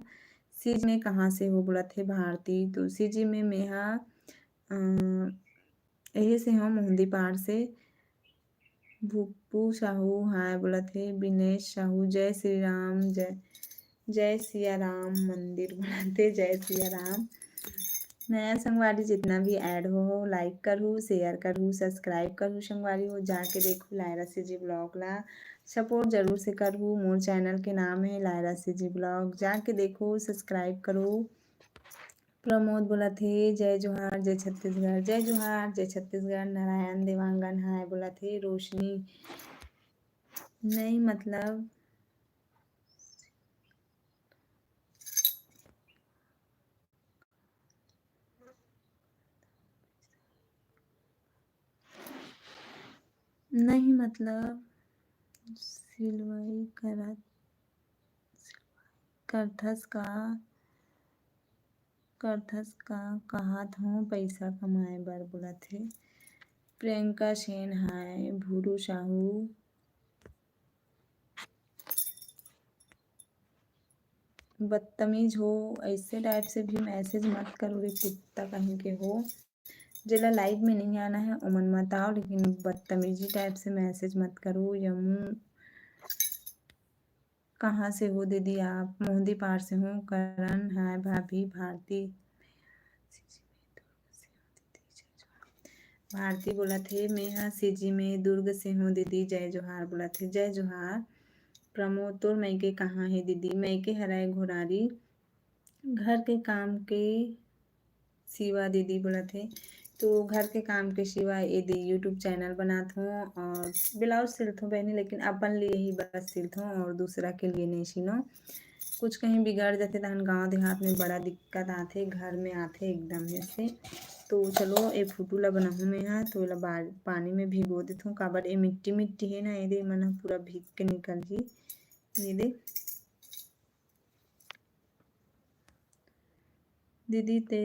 सीजी में कहाँ से हो, बोलत हे भारती। तो सीजी में मेहा, अ, यही से हो, मोहंदीपार से। भूपू साहू हाय बोलत हे। बिनेश साहू, जय श्री राम, जय, जय सिया राम मंदिर बोलत हे, जय सिया राम। नया संगवारी जितना भी add हो, हो, like करहू, share करहू, subscribe करहू संगवारी हो, जाके देखहू लायरा सीजी vlog ला, support जरूर से करहू। मोर channel के नाम हे लायरा सीजी vlog, जाके देखो, subscribe करो। प्रमोद बोलत हे, जय जोहार, जय छत्तीसगढ़, जय जोहार, जय छत्तीसगढ़। नारायण देवांगन हाय बोलत हे। रोशनी, नहीं मतलब, नहीं मतलब, सिलवाई करत, करथस का? करथस का? कहात हूँ पैसा कमाए बर बोलत हे। प्रियंका सेन हाय, भूरू साहू। बदतमीज हो, ऐसे टाइप से भी मैसेज मत करो रे कुत्ता कहीं के हो। जेला लाइव में नहीं आना है ओमन मत आओ, लेकिन बदतमीजी टाइप से मैसेज मत करो। यमू कहाँ से हो दीदी आप? मोहदीपार से हूँ। करण हाय भाभी। भारती भारती बोलत हे, मैं ह सीजी में दुर्ग से हूँ दीदी, जय जोहार बोलत हे। जय जोहार। प्रमोद, तोर मइके कहाँ हे दीदी? मइके हरय घोरारी। घर के काम के सिवा दीदी बोलत हे। तो घर के काम के सिवा ये दे YouTube चैनल बनात हूँ और ब्लाउज सिलथों बहनी, लेकिन अपन लिए ही बस सिलथों और दूसरा के लिए नहीं सिलों। कुछ कहीं बिगड़ जाथे तहन गांव देहात में बड़ा दिक्कत आथे, घर में आथे एकदम हे से। तो चलो, ए फोटो ला बनाहूँ मैं हा, तो एला बाल-, पानी में भिगो देथों, काबर ए मिट्टी मिट्टी हे ना, एदे मन ह पूरा भीग के निकल ही। ये दे दीदी ते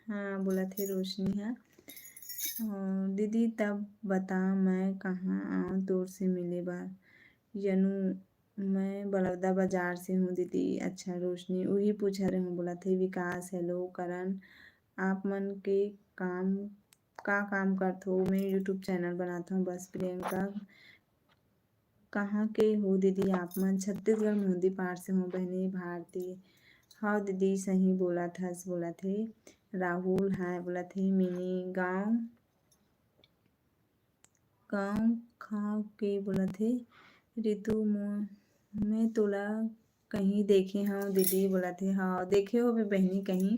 हाँ, बोलत हे रोशनी हा। अ, दीदी, तब बता, मैं कहाँ आऊँ तोर से मिले बर? यनु, मैं बलौदा बाजार से हूँ दीदी। अच्छा रोशनी, उही पूछा रहे हूँ, बोलत हे विकास। हेलो करण, आप मन के काम, का काम करथो? मैं YouTube चैनल बनात हूँ बस। प्रियंका, कहाँ के हो दीदी आप मन? छत्तीसगढ़ मोहदीपार से हूँ बहनी। भारती, हव दीदी, सही बोलत हस, बोलत हे। राहुल, हाय बोलत हे। मिनी, गाँव, गाँव खाव के बोलत हे। रितु, मो-, मैं तोला कहीं देखे हव दीदी, बोलत हे। हव, देखे होबे बहनी कहीं।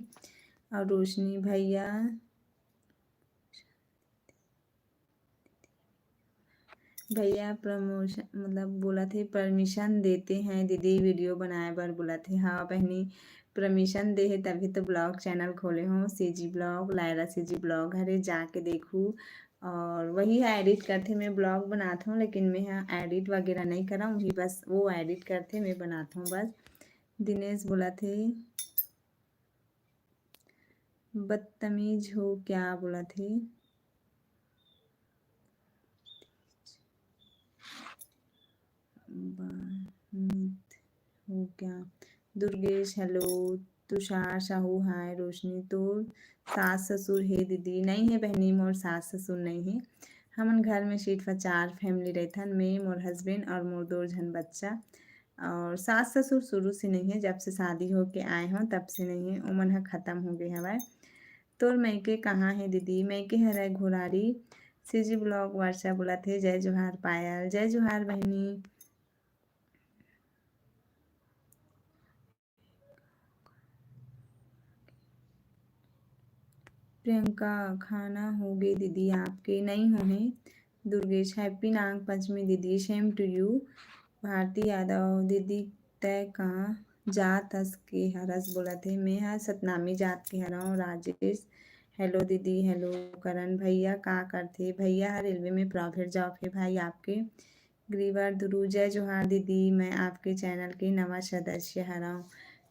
और रोशनी, भैया, भैया प्रमोशन, मतलब बोलत हे, परमिशन देते हैं दीदी वीडियो बनाए बर, बोलत हे। हाँ बहनी, परमिशन दे हे तभी तो ब्लॉग चैनल खोले हों, CG blog, Lyra CG blog हरे, जाके देखू। और वही ह एडिट करथे, मैं ब्लॉग बनात हूँ, लेकिन मैं ह एडिट वगैरह नहीं करम, वही बस वो एडिट करथे, मैं बनात हूँ बस। दिनेश बोलत हे, बदतमीज हो क्या, बोलत हे। बनित हो क्या? दुर्गेश, हेलो। तुषार साहू, हाय। रोशनी, तोर सास ससुर हे दीदी? नहीं हे बहनी, मोर सास ससुर नहीं हे। हमन घर में सिर्फ चार फैमिली रहिथन, मैं, मोर हस्बैंड और मोर दो झन बच्चा। और सास ससुर शुरू से नहीं हे, जब से शादी होके आए हों तब से नहीं हे, ओमन ह खत्म हो गए हवय। तोर मइके कहाँ हे दीदी? मइके हरय घोरारी। सीजी ब्लॉग वर्षा बोलत हे, जय जोहार पायल। जय जोहार बहनी। प्रियंका, खाना होगे दीदी आपके? नहीं होहे। दुर्गेश, happy नाग पंचमी दीदी, same to you। भारती यादव, दीदी तय का जात हस के हरस, बोलत हे, मैं ह सतनामी जात के हरव। राजेश, हेलो दीदी। हेलो करण, भैया का करथे? भैया ह रेलवे में प्राइवेट जॉब हे भाई आपके। ग्रीवर ध्रुव, जय जोहार दीदी, मैं आपके चैनल के नवा सदस्य हरव।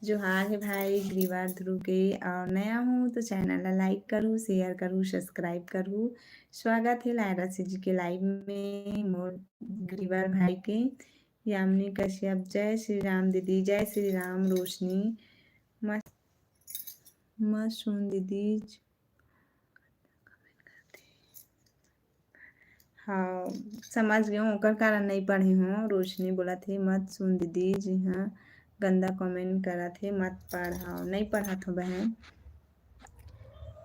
जोहार हे भाई ग्रीवर ध्रुव के, और नया हूँ तो चैनल ला लाइक करू, शेयर करू, सब्सक्राइब करू। स्वागत हे लायरा सीजी के लाइव में मोर ग्रीवर भाई के। यामिनी कश्यप, जय श्री राम दीदी, जय श्री राम। रोशनी, मत, मत सुन दीदी। हाँ, समझ गए हूँ, ओकर कारण नहीं पढ़े हूँ। रोशनी बोलत हे, मत सुन दीदी, जी हाँ, गंदा कमेंट करत हे, मत पढ़। हाँ, नहीं पढ़त हूँ बहन।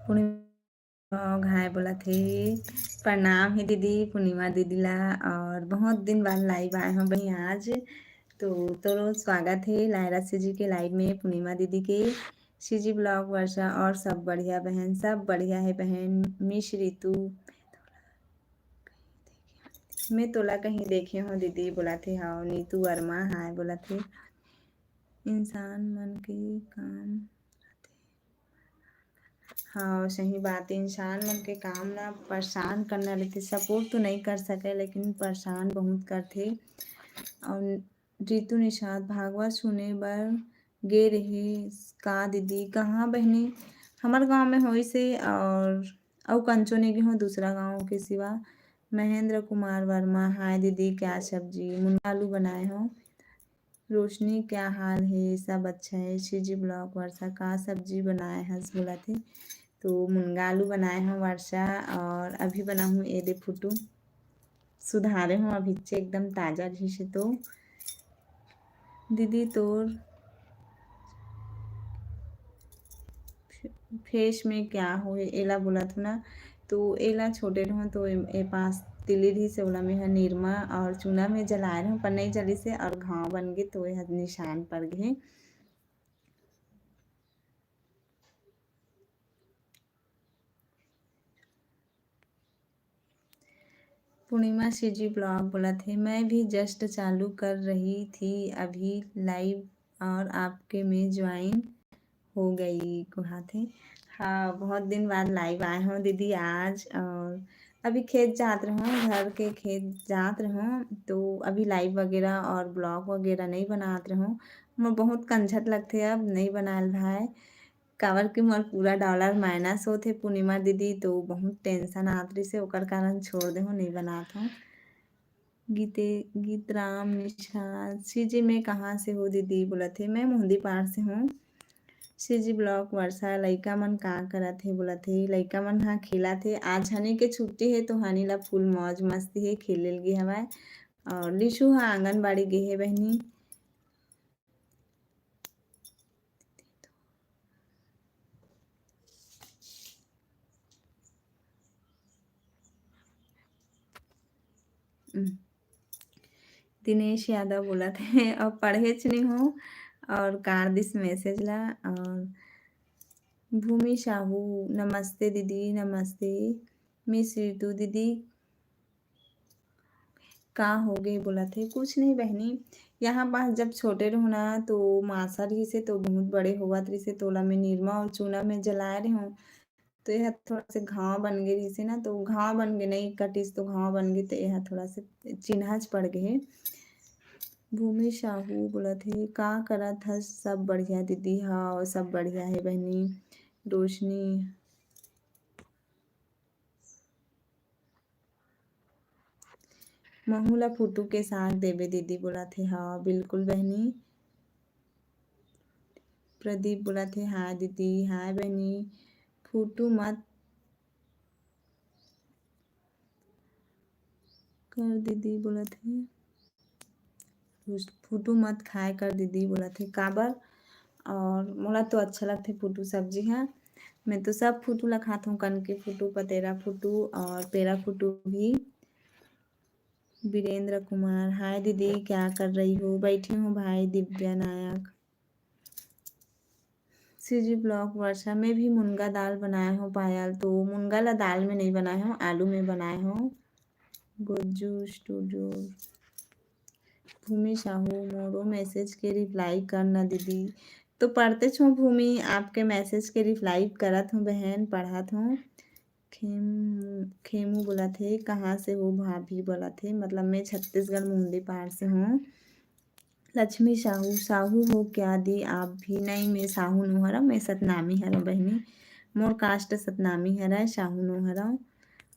पूर्णिमा घाय बोलत हे, प्रणाम हे दीदी, पूर्णिमा दीदी ला, और बहुत दिन बाद लाइव आए हूँ बहन आज, तो तोरो स्वागत हे लायरा सीजी के लाइव में, पूर्णिमा दीदी के। सीजी ब्लॉग वर्षा, और सब बढ़िया बहन? सब बढ़िया हे बहन। मिस रितु, मैं तोला कहीं देखे हूँ दीदी, बोलत हे। हाव। नीतू वर्मा, हाय बोलत हे। इंसान मन के काम, हाँ, सही बात हे, इंसान मन के काम ना परेशान करना रहथे। सपोर्ट तो नहीं कर सके, लेकिन परेशान बहुत करथे। और रितु निषाद, भागवत सुने बर गे रहे का दीदी? कहाँ बहिनी? हमर गांव में होइस हे और अउ कंचो नहीं गे हों दूसरा गांव के सिवा। महेंद्र कुमार वर्मा, हाय दीदी, क्या सब्जी? मुनगा आलू बनाए हों। रोशनी, क्या हाल है? सब अच्छा है। सीजी ब्लॉग वर्षा, का सब्जी बनाए हस बोलत हे? तो मुनगा आलू बनाए हों वर्षा, और अभी बनाहूँ ए दे फोटो, सुधारे हों अभी से, एकदम ताजा रहिस हे तो। दीदी तोर फेस में क्या होए, एला बोलत हों ना, तो एला छोटे रहूँ तो ए, ए पास तिली रहिस हे, ओला मेंहा निरमा और चूना में जलाए रहूँ, पर नहीं जलिस हे और घाव बन गे, तो एह निशान पड़ गे। पूर्णिमा सीजी ब्लॉग बोलत हे, मैं भी जस्ट चालू कर रही थी अभी लाइव और आपके में ज्वाइन हो गई, कहाथे। हाँ, बहुत दिन बाद लाइव आए हों दीदी आज, और अभी खेत जात रहूँ, घर के खेत जात रहूँ, तो अभी लाइव वगैरह और ब्लॉग वगैरह नहीं बनात रहूँ। मोर बहुत कंझट लगथे, अब नहीं बनायल भाई, काबर कि मोर पूरा डॉलर माइनस होथे पूर्णिमा दीदी, तो बहुत टेंशन आत रहिस हे, ओकर कारण छोड़ दे हों, नहीं बनात हों। गीते, गीतराम निषाद, सीजी में कहाँ से हो दीदी बोलत हे, मैं मोहदीपार से हों। सीजी ब्लॉग वर्षा, लइका मन का करत हे बोलत हे, लइका मन हा खेलत हे, आज हनी के छुट्टी हे तो हनी ला फुल मौज मस्ती हे, खेले ल गे हवय। और लिशु हा आंगनबाड़ी गे हे बहिनी। हम्म। दिनेश यादव बोलत हे, अब पढ़ेच नहीं हों और काट दिस मैसेज ला। और भूमि साहू, नमस्ते दीदी, नमस्ते। मिस रितु दीदी, का होगे बोलत हे? कुछ नहीं बहिनी, यहाँ पास जब छोटे रहूँ ना, तो मासा रहिस हे, तो बहुत बड़े होवत रहिस हे, तोला में निरमा और चूना में जलाए रहूँ, तो एह थोड़ा से घाव बन गे रहिस हे ना, तो घाव बन गे, नहीं कटिस तो घाव बन गे, तो एह थोड़ा से चिन्हच पड़ गे हे। भूमि साहू बोलत हे, का करत हस? सब बढ़िया दीदी। हाँ, सब बढ़िया हे बहिनी। रोशनी, महू ला फोटो के साथ देबे दीदी बोलत हे। हाँ, बिल्कुल बहिनी। प्रदीप बोलत हे, हाय दीदी, हाय बहिनी, फोटो मत कर दीदी बोलत हे, फोटो मत खाए कर दीदी बोलत हे, काबर? और मोला तो अच्छा लगथे फोटो सब्जी हा, मैं तो सब फोटो ला खात हूँ, कन के फोटो, पतेरा फोटो और पेरा फोटो भी। वीरेंद्र कुमार, हाय दीदी, क्या कर रही हो? बैठी हूँ भाई। दिव्या नायक, सीजी ब्लॉग वर्षा, मैं भी मुनगा दाल बनाए हों पायल, तो मुनगा ला दाल में नहीं बनाए हों, आलू में बनाए हों। गोजू स्टूडियो, भूमि साहू, मोरो मैसेज के रिप्लाई कर ना दीदी। तो पढ़तेच हों भूमि, आपके मैसेज के रिप्लाई करत हों बहन, पढ़त हों। खेम-, खेमू बोलत हे, कहाँ से हो भाभी बोलत हे, मतलब मैं छत्तीसगढ़ मुंडी पार से हों। लक्ष्मी साहू, साहू हो क्या दी आप भी? नहीं, मैं साहू नो हरव, मैं सतनामी हरव बहिनी, मोर कास्ट सतनामी हरय, साहू नो हरव।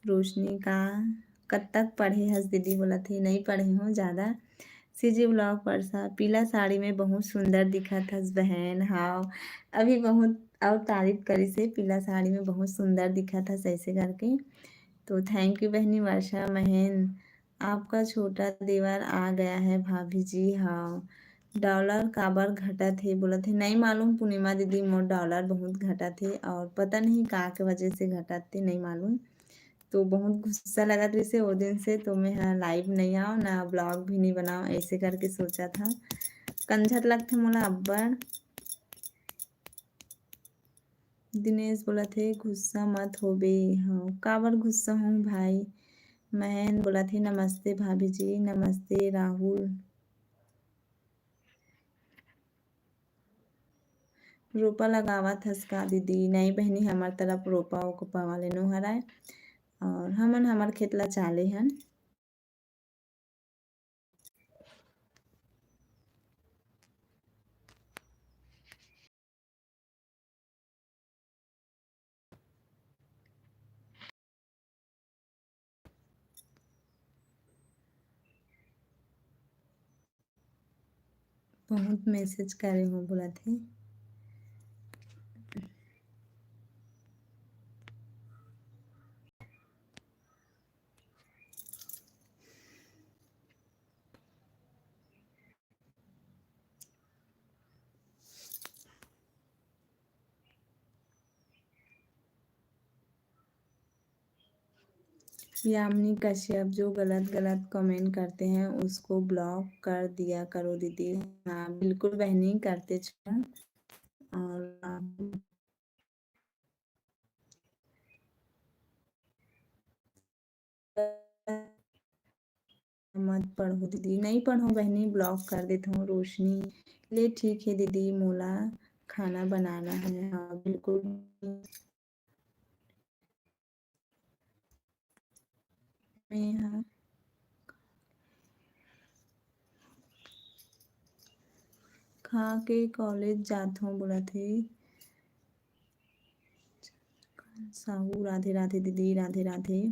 रोशनी का, कब तक पढ़े हस दीदी बोलत हे, नहीं पढ़े हों ज़्यादा। सीजी ब्लॉग वर्षा, पीला साड़ी में बहुत सुंदर दिखत हस बहन। हाव, अभी बहुत और तारीफ करिस हे, पीला साड़ी में बहुत सुंदर दिखत हस ऐसे करके। तो thank you बहिनी वर्षा। महेंद्र, आपका छोटा देवर आ गया है भाभी जी। हाँ, डॉलर काबर घटत हे बोलत हे, नहीं मालूम पूर्णिमा दीदी, मोर डॉलर बहुत घटत हे और पता नहीं का के वजह से घटत हे, नहीं मालूम। तो बहुत गुस्सा लगत रहिसे ओ दिन से, तो मैं हा लाइव नहीं आव ना, ब्लॉग भी नहीं बनाव, ऐसे करके सोचा था। कंझत लगथे मोला अब्बड़। दिनेश बोलत हे, "गुस्सा मत होबे।" हाँ, काबर गुस्सा हूँ भाई? महेंद्र बोलत हे, "नमस्ते भाभी जी।" नमस्ते राहुल। रोपा लगावत हस का दीदी? नहीं बहिनी, हमर तरफ रोपा ओपा वाले नो हरय, और हमन हमर खेत ला चाले हन। बहुत message करे हो बोलत हे। यामिनी कश्यप, जो गलत गलत comment करते हैं उसको block कर दिया करो दीदी। हाँ बिल्कुल बहनी, करते छो। और आप मत पढ़ो दीदी। नहीं पढ़ो बहनी, block कर देत हूँ। रोशनी, ले ठीक है दीदी, मोला खाना बनाना है। हाँ बिल्कुल। मैं यहाँ खा के college जात हूँ बोलत हे। साहू, राधे राधे दीदी, राधे राधे।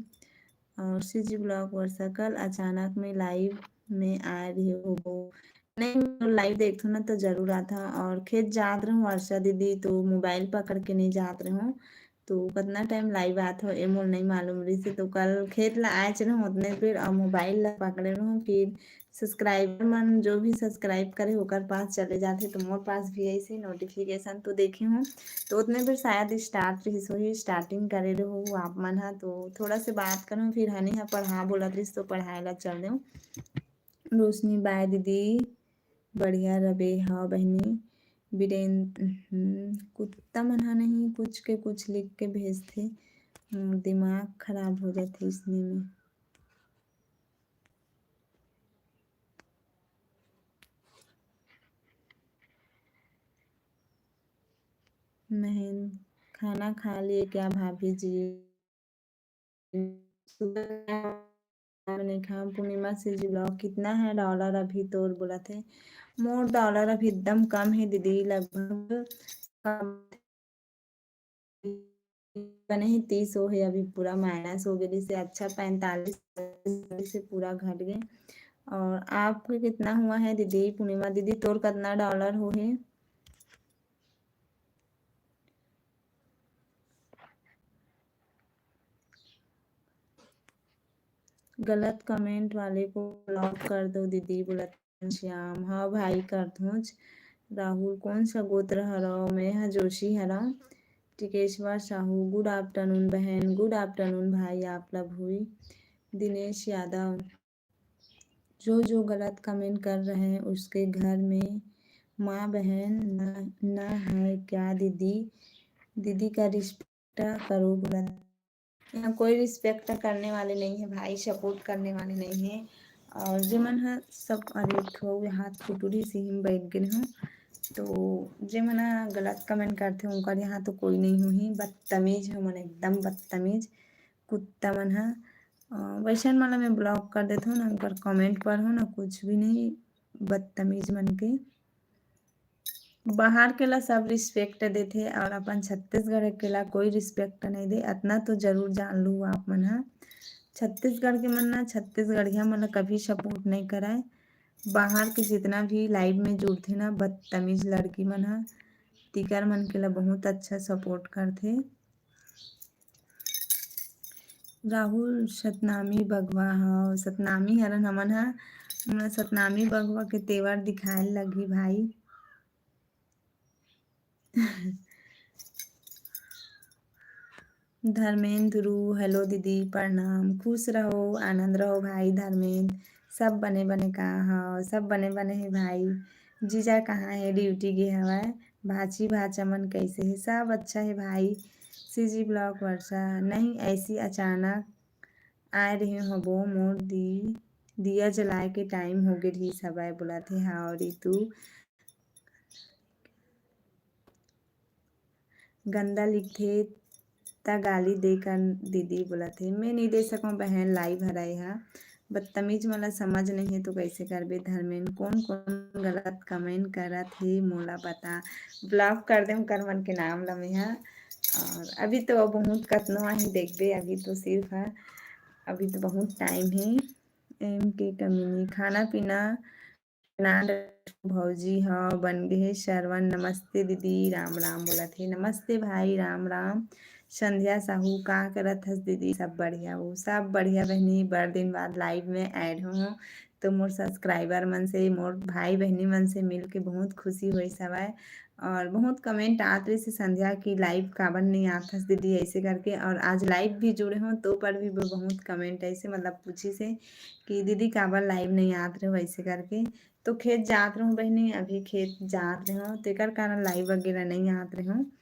और CG vlog वर्षा, कल अचानक में live में आए रहे हो? नहीं, live देखथो ना तो जरूर आता। और खेत जात रहूँ वर्षा दीदी, तो mobile पकड़ के नहीं जात रहूँ। तो कतना time live आत हो, ए मोल नहीं मालूम रहिस हे। तो कल खेत ला आएच रहूँ उतने बेर, और mobile ला पकड़े रहूँ। फिर subscriber मन जो भी subscribe करे ओकर पास चले जाथे, तो मोर पास भी ऐसे notification तो देखे हूँ। तो उतने बेर शायद start रहिस होही, starting करे रहू आप मन हा। तो थोड़ा से बात करूँ, फिर हनी हा पढ़ा बोलत रहिस तो पढ़ाए ला चल देऊँ। रोशनी, bye दीदी, बढ़िया रबे। हाँ बहनी। बीरेन, हम्म, कुत्ता मन हा नहीं, कुछ के कुछ लिख के भेजथे। हम्म, दिमाग खराब हो जाथे इसने में। नहीं, खाना खा लिए क्या भाभी जी? मैंने कहा, पूर्णिमा CG vlog, कितना है dollar अभी तोर बोलत हे? मोर dollar अभी एकदम कम है दीदी, लगभग बने ही तीस हो है, अभी पूरा minus हो गए से अच्छा पैंतालीस से पूरा घट गए। और आपके कितना हुआ है दीदी? पूर्णिमा दीदी, तोर कितना dollar हो है? गलत comment वाले को block कर दो दीदी, बोलत श्याम। हाँ भाई, करथोंच। राहुल, कौन सा गोत्र हरव? मैं हा जोशी हरव। टिकेश्वर साहू, good afternoon बहन। Good afternoon भाई, आप ला भी। दिनेश यादव, जो जो गलत comment कर रहे हैं उसके घर में माँ बहन ना, ना है क्या दीदी? दीदी का respect करो बोला। यहाँ कोई respect करने वाले नहीं है भाई, support करने वाले नहीं है। और जे मन ह सब, अरे, एक ठो हाथ कुटुरी से ही बैठ गए हूँ, तो जे मन ह गलत comment करथे उनकर यहाँ तो कोई नहीं होही। बदतमीज हो मन, एकदम बदतमीज कुत्ता मन ह। अ, वैसन मन ला मैं block कर देथों ना, उनकर comment पढ़ो ना, कुछ भी नहीं, बदतमीज मन के। बाहर के ला सब respect देथे और अपन छत्तीसगढ़ के ला कोई respect नहीं दे, अतना तो जरूर जान लू आप मन ह। छत्तीसगढ़ के मन ना छत्तीसगढ़िया मन ला कभी support नहीं कराए। बाहर के जितना भी live में जुड़थे ना बदतमीज लड़की मन ह, तिकर मन के ला बहुत अच्छा support करथे। राहुल सतनामी बघवा हव, सतनामी हरन हमन ह, हमन सतनामी बघवा के तेवर दिखाए लगही भाई। धर्मेंद्र, hello दीदी, प्रणाम, खुश रहो, आनंद रहो भाई धर्मेंद्र, सब बने बने का हव, सब बने बने हे भाई। जीजा कहाँ हे? Duty गे हवय। भाची भाचा मन कैसे हे? सब अच्छा हे भाई। CG vlog वर्षा, नहीं ऐसी अचानक आए रहे होबो, मोर दी, दिया जलाए के time हो गे रहिस हवय बोलत हे। हाँ, और रितु गंदा लिखथे त गाली दे कर दीदी बोलत हे। मैं नहीं दे सकूँ बहन, live हरय हा। बदतमीज मन ला समझ नहीं है तो कैसे करबे धर्मेन? कौन कौन गलत comment करत हे मोला बता। Block कर दे कर मन के नाम ला मैं हा। और अभी तो बहुत कतनो आहे देखबे, अभी तो सिर्फ है, अभी तो बहुत time है। एम के कमीनी, खाना पीना नान भौजी ह बन गे हे। श्रवण, नमस्ते दीदी, राम राम बोलत हे। नमस्ते भाई, राम राम। संध्या साहू, का करत हस दीदी? सब बढ़िया हो? सब बढ़िया बहिनी, बड़ दिन बाद live में add हों, तो मोर subscriber मन से, मोर भाई बहिनी मन से मिल के बहुत खुशी होइस हवय। और बहुत comment आत रहिस हे संध्या कि live काबर नहीं आत हस दीदी, ऐसे करके। और आज live भी जुड़े हों, तो पर भी ब-, बहुत comment ऐसे, मतलब, पूछिस हे कि दीदी काबर live नहीं आत रहे हो, ऐसे करके। तो खेत जात रहूँ बहिनी, अभी खेत जात रहूँ, तेकर कारण live वगैरह नहीं आत रहूँ।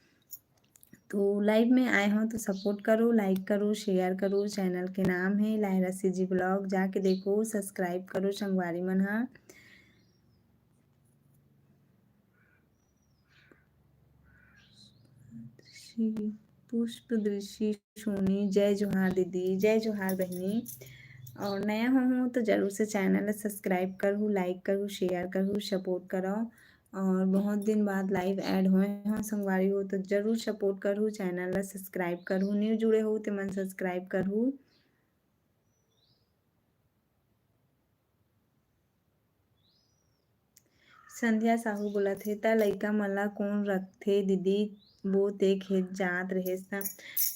तो live में आए हो तो support करो, like करो, share करो। Channel के नाम है लायरा CG vlog, जाके देखो, subscribe करो संगवारी मन हा। पुष्प दृष्टि सोनी, जय जोहार दीदी, जय जोहार बहिनी। और नया हो, हो तो जरूर से channel ला subscribe करहू, like करहू, share करहू, support करो। और बहुत दिन बाद live add होए हो संगवारी हो, तो जरूर support करहू, channel ला subscribe करहू, new जुड़े हो ते मन subscribe करहू। संध्या साहू बोलत हे, "त लइका मन ला कोन रखथे दीदी, वो ते खेत जात रहेस त?"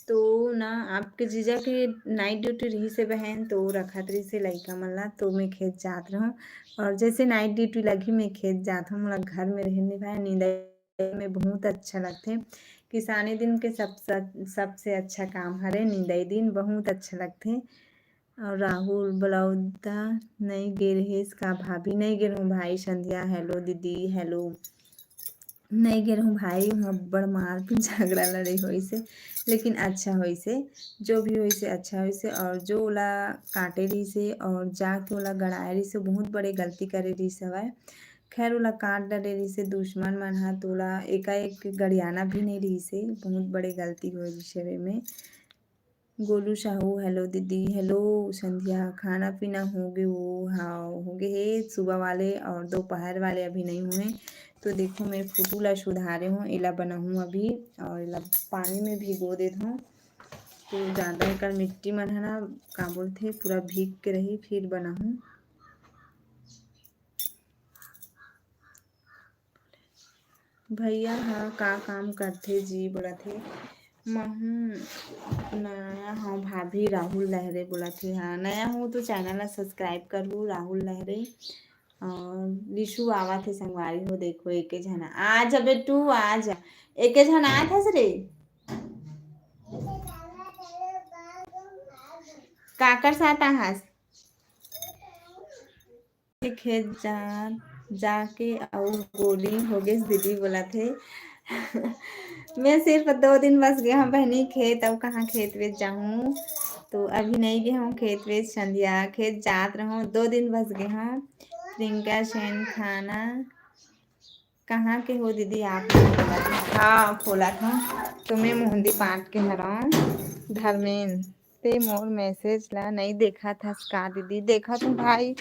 तो ना, आपके जीजा के night duty रहिस हे बहन, तो रखत रहिस हे लइका मन ला, तो मैं खेत जात रहूँ। और जैसे night duty लगही, मैं खेत जात हूँ, मोला घर में रहने भाई, नींद में बहुत अच्छा लगथे। किसानी दिन के सब, सब, सबसे अच्छा काम हरे निंदई दिन, बहुत अच्छा लगथे। और राहुल बलौदा, "नई गे रहेस का भाभी?" नई गे रहूँ भाई। संध्या, hello दीदी, hello। नई गे रहूँ भाई, वहाँ बड़ मारपीट झगड़ा लड़े होइसे, लेकिन अच्छा होइसे, जो भी होइसे अच्छा होइसे। और जो ओला काटे रहिसे और जाके ओला गड़ाए रहिसे, बहुत बड़े गलती करे रहिस हवय। खैर, ओला काट डरे रहिसे दुश्मन मन ह, तोला एकाएक गड़ियाना भी नइ रहिसे, बहुत बड़े गलती होए रहिसे एमे। गोलू साहू, hello दीदी, hello संध्या, खाना पीना हो गे वो? हाँ, हो गे हे, सुबह वाले और दोपहर वाले अभी नहीं हुए। तो देखो, मैं फोटो ला सुधारे हूँ, एला बनाहूँ अभी और एला पानी में भिगो देत हूँ। तो ज़्यादा एकर मिट्टी मन है ना, का बोलथे, पूरा भीग के रही, फिर बनाहूँ। भैया ह का काम करथे जी? बोलत हे, "महूँ नया हव भाभी।" राहुल लहरे बोलत हे, "हाँ, नया हो तो channel ला subscribe करहू, राहुल लहरे।" और लिशु आवत हे संगवारी हो, देखो, एके झन आ जा बेटू, आ जा, एके झन आत हस रे, काकर साथ आहस? खेत जा, जाके अउ गोली हो गेस दीदी बोलत हे। मैं सिर्फ दो दिन बस गे हूँ बहनी खेत, अउ कहाँ खेत वेत जाहूँ, तो अभी नहीं गे हूँ खेत वेत। संध्या, खेत जात रहूँ, दो दिन बस गे हूँ। प्रियंका सेन, खाना कहाँ के हो दीदी आप? हाँ, खोला था। तुम्हें मोहंदी पाट के हरौं। धर्मेन, ते मोर message ला नहीं देखा था का दीदी? देखा था भाई,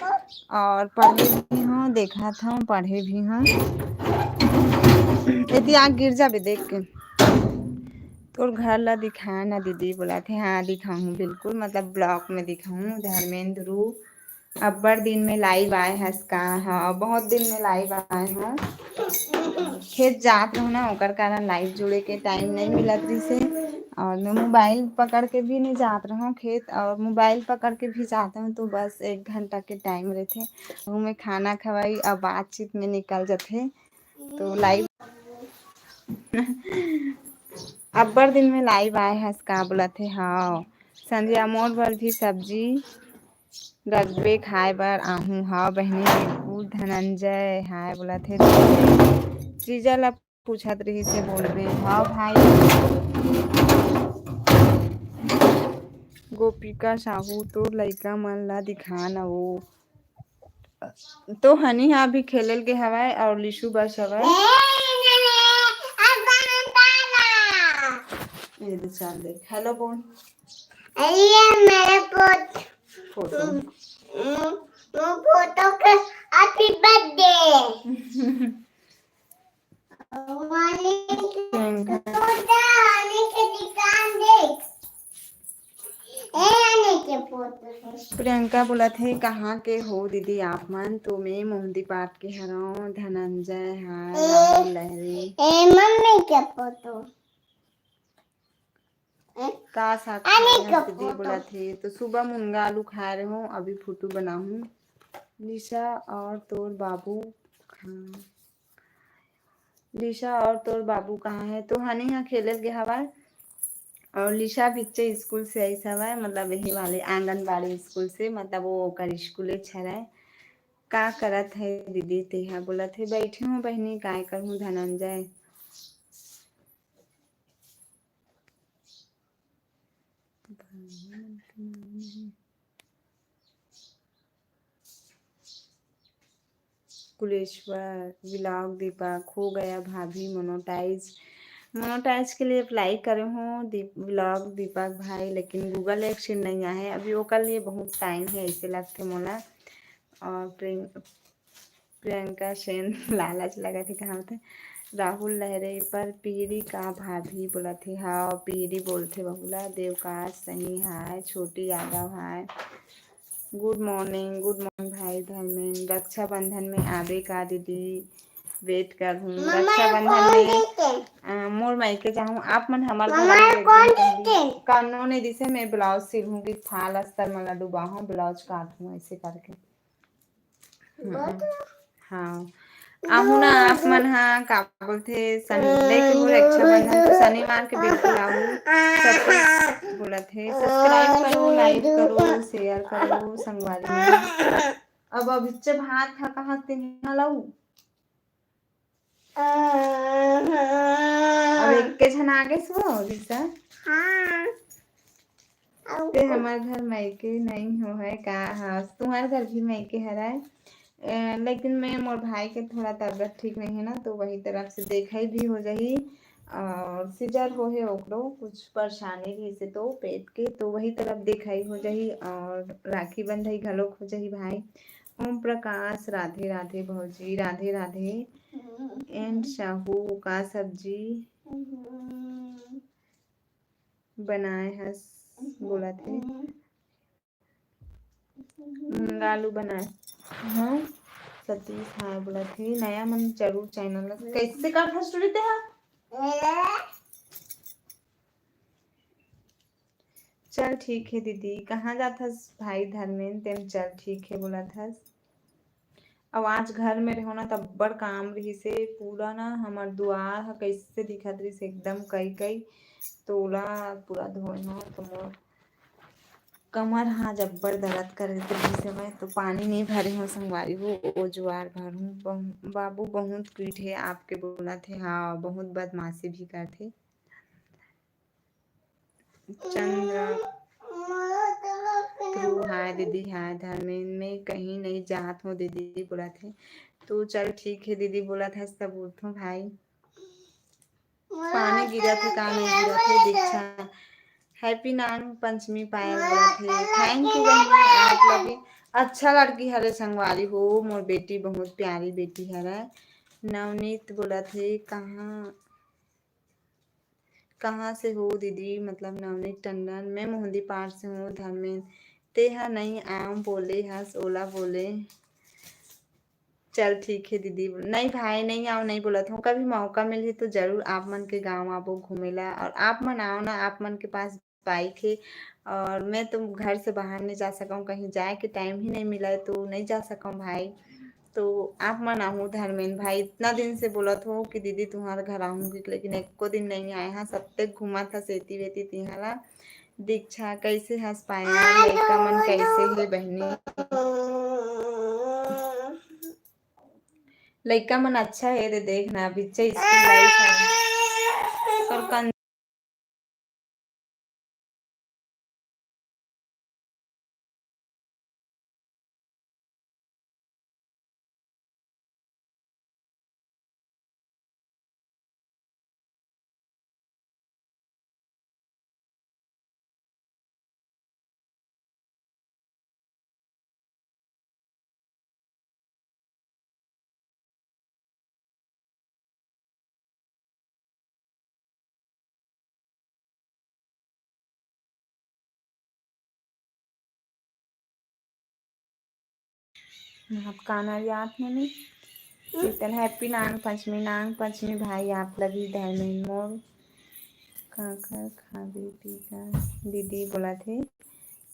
और पढ़े भी हूँ, देखा था, पढ़े भी हूँ। यदि आग गिर जाबे देख के। तोर घर ला दिखाए ना दीदी, बोलत हे। हाँ, दिखाहूँ बिल्कुल, मतलब vlog में दिखाहूँ। धर्मेंद्र, अब्बड़ दिन में live आए हस का? हाँ, बहुत दिन में live आए हूँ। खेत जात रहूँ ना, ओकर कारण live जुड़े के time नहीं मिलत रहिसे। और मैं mobile पकड़ के भी नहीं जात रहूँ खेत, और mobile पकड़ के भी जात हूँ तो बस एक घंटा के time रहथे, ओमे खाना खवाई और बातचीत में निकल जाथे। तो live अब्बड़ दिन में live आए हस का? बोलत हे, हाँ। संध्या, मोर बर भी सब्जी रखबे, खाए बर आहूँ। हाँ बहिनी, बिल्कुल। धनंजय, हाय बोलत हे। जीजा ला पूछत रहिस हे, बोलबे। हाँ भाई। गोपिका साहू, तोर लइका मन ला दिखा न वो। तो हनी हा अभी खेलल गे हवय और लिशु बस हवय। ये दे चाल देख। Hello बोल। ये मेरे पोत-, फोटो। मो-, मो-, फोटो के happy birthday। प्रियंका। प्रियंका बोला कथे, "कहाँ के हो दीदी आप मन?" तो मैं मोहदीपाट के हरौं। धनंजय, हाँ, ए, राहुल लहरी। ए, मम्मी के फोटो। ए, का साग आने खाए का हस दीदी फोटो। बोलत हे, तो सुबह मुनगा आलू खाए रहे हो, अभी फोटो बनाहूँ। निशा और तोर बाबू, हाँ। लिशा, और तोर बाबू कहाँ है? तो हनी ह खेले गे हवय, और लिशा भी बच्चे स्कूल से आइस हवय, मतलब यही वाले आंगनबाड़ी स्कूल से, मतलब वो ओकर स्कूले हरय। "का करत है दीदी तेहा?" बोलत है, "बैठी हूँ बहिनी, काय करहूँ धनंजय।" कुलेश्वर, vlog दीपक, हो गया भाभी monetize। Monetize के लिए apply करे हूँ दीप-, vlog दीपक भाई, लेकिन Google AdSense नहीं आया है अभी, ओकर लिए बहुत time है, ऐसे लगते मोला। और प्रेम, प्रियंका सेन, लालच लगत हे, कहाँ होथे? राहुल लहरे, पर पीरी का भाभी बोलत हे, हाँ, पीरी बोलथे बहू ला। देवकाश सही हाय, छोटी यादव हाय, good morning, good morning भाई धर्मेन। रक्षाबंधन में आबे का दीदी? Wait कर हूँ। मम्मा, रक्षाबंधन कौन में, देते? अ, मोर मायके जाहूँ, आप मन हमर घर मम्मा, आइए, कौन एकदम देते? कानो नहीं दिसे, मैं blouse सिलहूँ कि फाल अस्तर मन ला डुबाहूँ, blouse काटहूँ, ऐसे करके। हाँ। हाँ। आहू ना आप मन हा, का बोलथे, सन-, लेके हो रक्षाबंधन तो शनिवार के बिल्कुल आहू। सबको बोलत हे, subscribe करो, like करो, share करो, संगवारी मन। अब, अब इच्चे भात हा कहाँ से यहाँ लाऊ? अब एक के झन आगे सो, लिसा। हाँ। ते हमर घर मायके नहीं हो है का? हाँ, तुम्हार घर भी मायके हराय। अ, लेकिन मैं, मोर भाई के थोड़ा तबियत ठीक नहीं है ना, तो वही तरफ से देखई भी हो जाही। और सीजर हो है ओकरो, कुछ परेशानी रहिसे तो पेट के, तो वही तरफ देखई हो जाही और राखी बंधई घलोक हो जाही भाई। ओम प्रकाश, राधे राधे भौजी, राधे राधे। And साहू, का सब्जी बनाए हस? बोलत हे। मुनगा आलू बनाए। हाँ, सतीश, हाँ, बोलत हे, नया मन जरूर channel ला। कैसे का फसुरी ते हा? चल ठीक हे दीदी, कहाँ जात हस भाई धर्मेन? तेम चल ठीक हे बोलत हस। अब आज घर में रहो ना, त अब्बड़ काम रहिसे। पूरा ना हमर दुआर ह कइसे दिखत रहिसे, एकदम कई कई तोला पूरा धोए हो, तो मोर कमर ह आज अब्बड़ दर्द कर देते रहिसे। मैं तो पानी नहीं भरे हो संगवारी हो, ओ जुआर भर हूँ। बहु-, बाबू बहुत cute हे आपके, बोलत हे, हाँ, बहुत बदमाशी भी करथे। चंद्र, ध्रुव, हाय दीदी, हाय धर्मेन, मैं कहीं नहीं जात हो दीदी बोलत हे। तो चल ठीक हे दीदी बोलत हस, तब उठो भाई। पानी गिरत हे का नहीं गिरत हे, दीक्षा। Happy नाग पंचमी पायल बोलत हे। Thank you बहिनी, आप लोग भी। अच्छा लड़की हरे संगवारी हो, मोर बेटी बहुत प्यारी बेटी हरे। नवनीत बोलत हे, कहाँ कहाँ से हो दीदी? मतलब नवनीत टंडन, मैं मोहदीपार से हूँ। धर्मेन, तेहा नहीं आऊँ बोले हस, ओला बोले। चल ठीक है दीदी, नहीं भाई, नहीं आओ, नहीं बोलत हूँ। कभी मौका मिलही तो जरूर आप मन के गाँव आबो घूमे ला, और आप मन आओ ना, आप मन के पास bike है, और मैं तो घर से बाहर नहीं जा सकूँ, कहीं जाए के time ही नहीं मिला है तो नहीं जा सकूँ भाई। तो आप मन आहू धर्मेन भाई, इतना दिन से बोलत हो कि दीदी तुम्हारे घर आहूँगी, लेकिन एको दिन नहीं आए हा। सत्ते घूमत हा सेती वेती तिहा ला। दीक्षा, कैसे हस पायल? लइका मन कैसे हे बहिनी? लइका मन अच्छा हे रे, देखना बिच्चे school life है। पर कन- आप काना याद नमी। शीतल, happy नाग पंचमी। नाग पंचमी भाई आप लगी धर्मेन मोर। काकर खाबे टीका दीदी बोलत हे।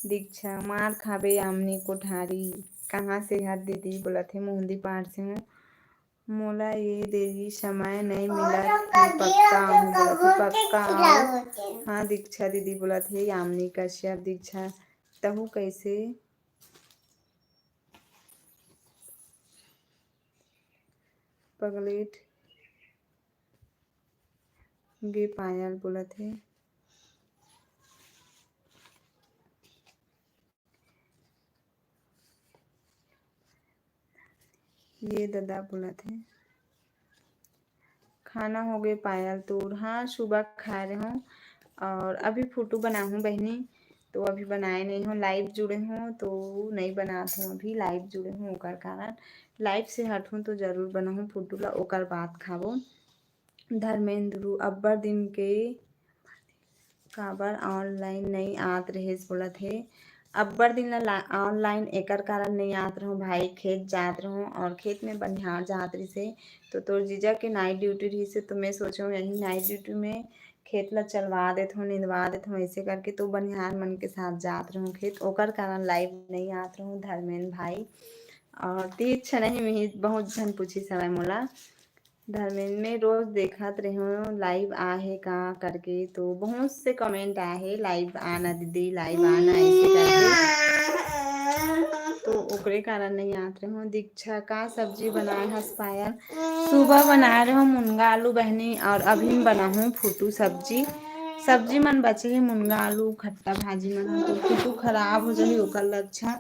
दीक्षा, मार खाबे यामिनी कोठारी। कहाँ से हर दीदी बोलत हे? मोहंदी पार से हूँ। मोला ये देरी समय नहीं मिलत, मैं पक्का आऊँ बोलत हे, पक्का आओ। हाँ दीक्षा दीदी बोलत हे, यामिनी कश्यप। दीक्षा, तहू कैसे पगलेट गे पायल बोलत हे। ये ददा बोलत हे, खाना हो गए पायल तोर? हाँ, सुबह खाए रहे हूँ और अभी फोटो बनाहूँ बहनी, तो अभी बनाए नहीं हूँ, live जुड़े हूँ तो नहीं बनात हूँ, अभी live जुड़े हूँ ओकर कारण। Live से हटहूँ तो जरूर बनाहूँ फोटो ला, ओकर बाद खाबो। धर्मेंद्र, अब्बड़ दिन के काबर online नई आत रहेस बोलत हे। अब्बड़ दिन ला ला-, online एकर कारण नई आत रहूँ भाई, खेत जात रहूँ और खेत में बनिहार जात रहिसे, तो तोर जीजा के night duty रहिसे, तो मैं सोचूँ यही night duty में खेत ला चलवा देत हूँ, निंदवा देत हूँ, ऐसे करके तो बनिहार मन के साथ जात रहूँ खेत, ओकर कारण live नई आत रहूँ धर्मेंद्र भाई। और तीच नहीं मिही, बहुत झन पूछी सवाय मोला। धर्मेंद्र, मैं रोज देखत रहूं live आहे का करके, तो बहुत से comment आए हे, "Live आना दीदी, live आना," ऐसे करके, तो ओकरे कारण नहीं आत रहूं। दीक्षा, का सब्जी बनाए हस पायल? सुबह बनाए रहूं मुनगा आलू बहनी, और अभी बनाहूं फुटू सब्जी। सब्जी मन बचे हे, मुनगा आलू, खट्टा भाजी मन ह, तो फुटू खराब हो जाही, ओकर लक्षण।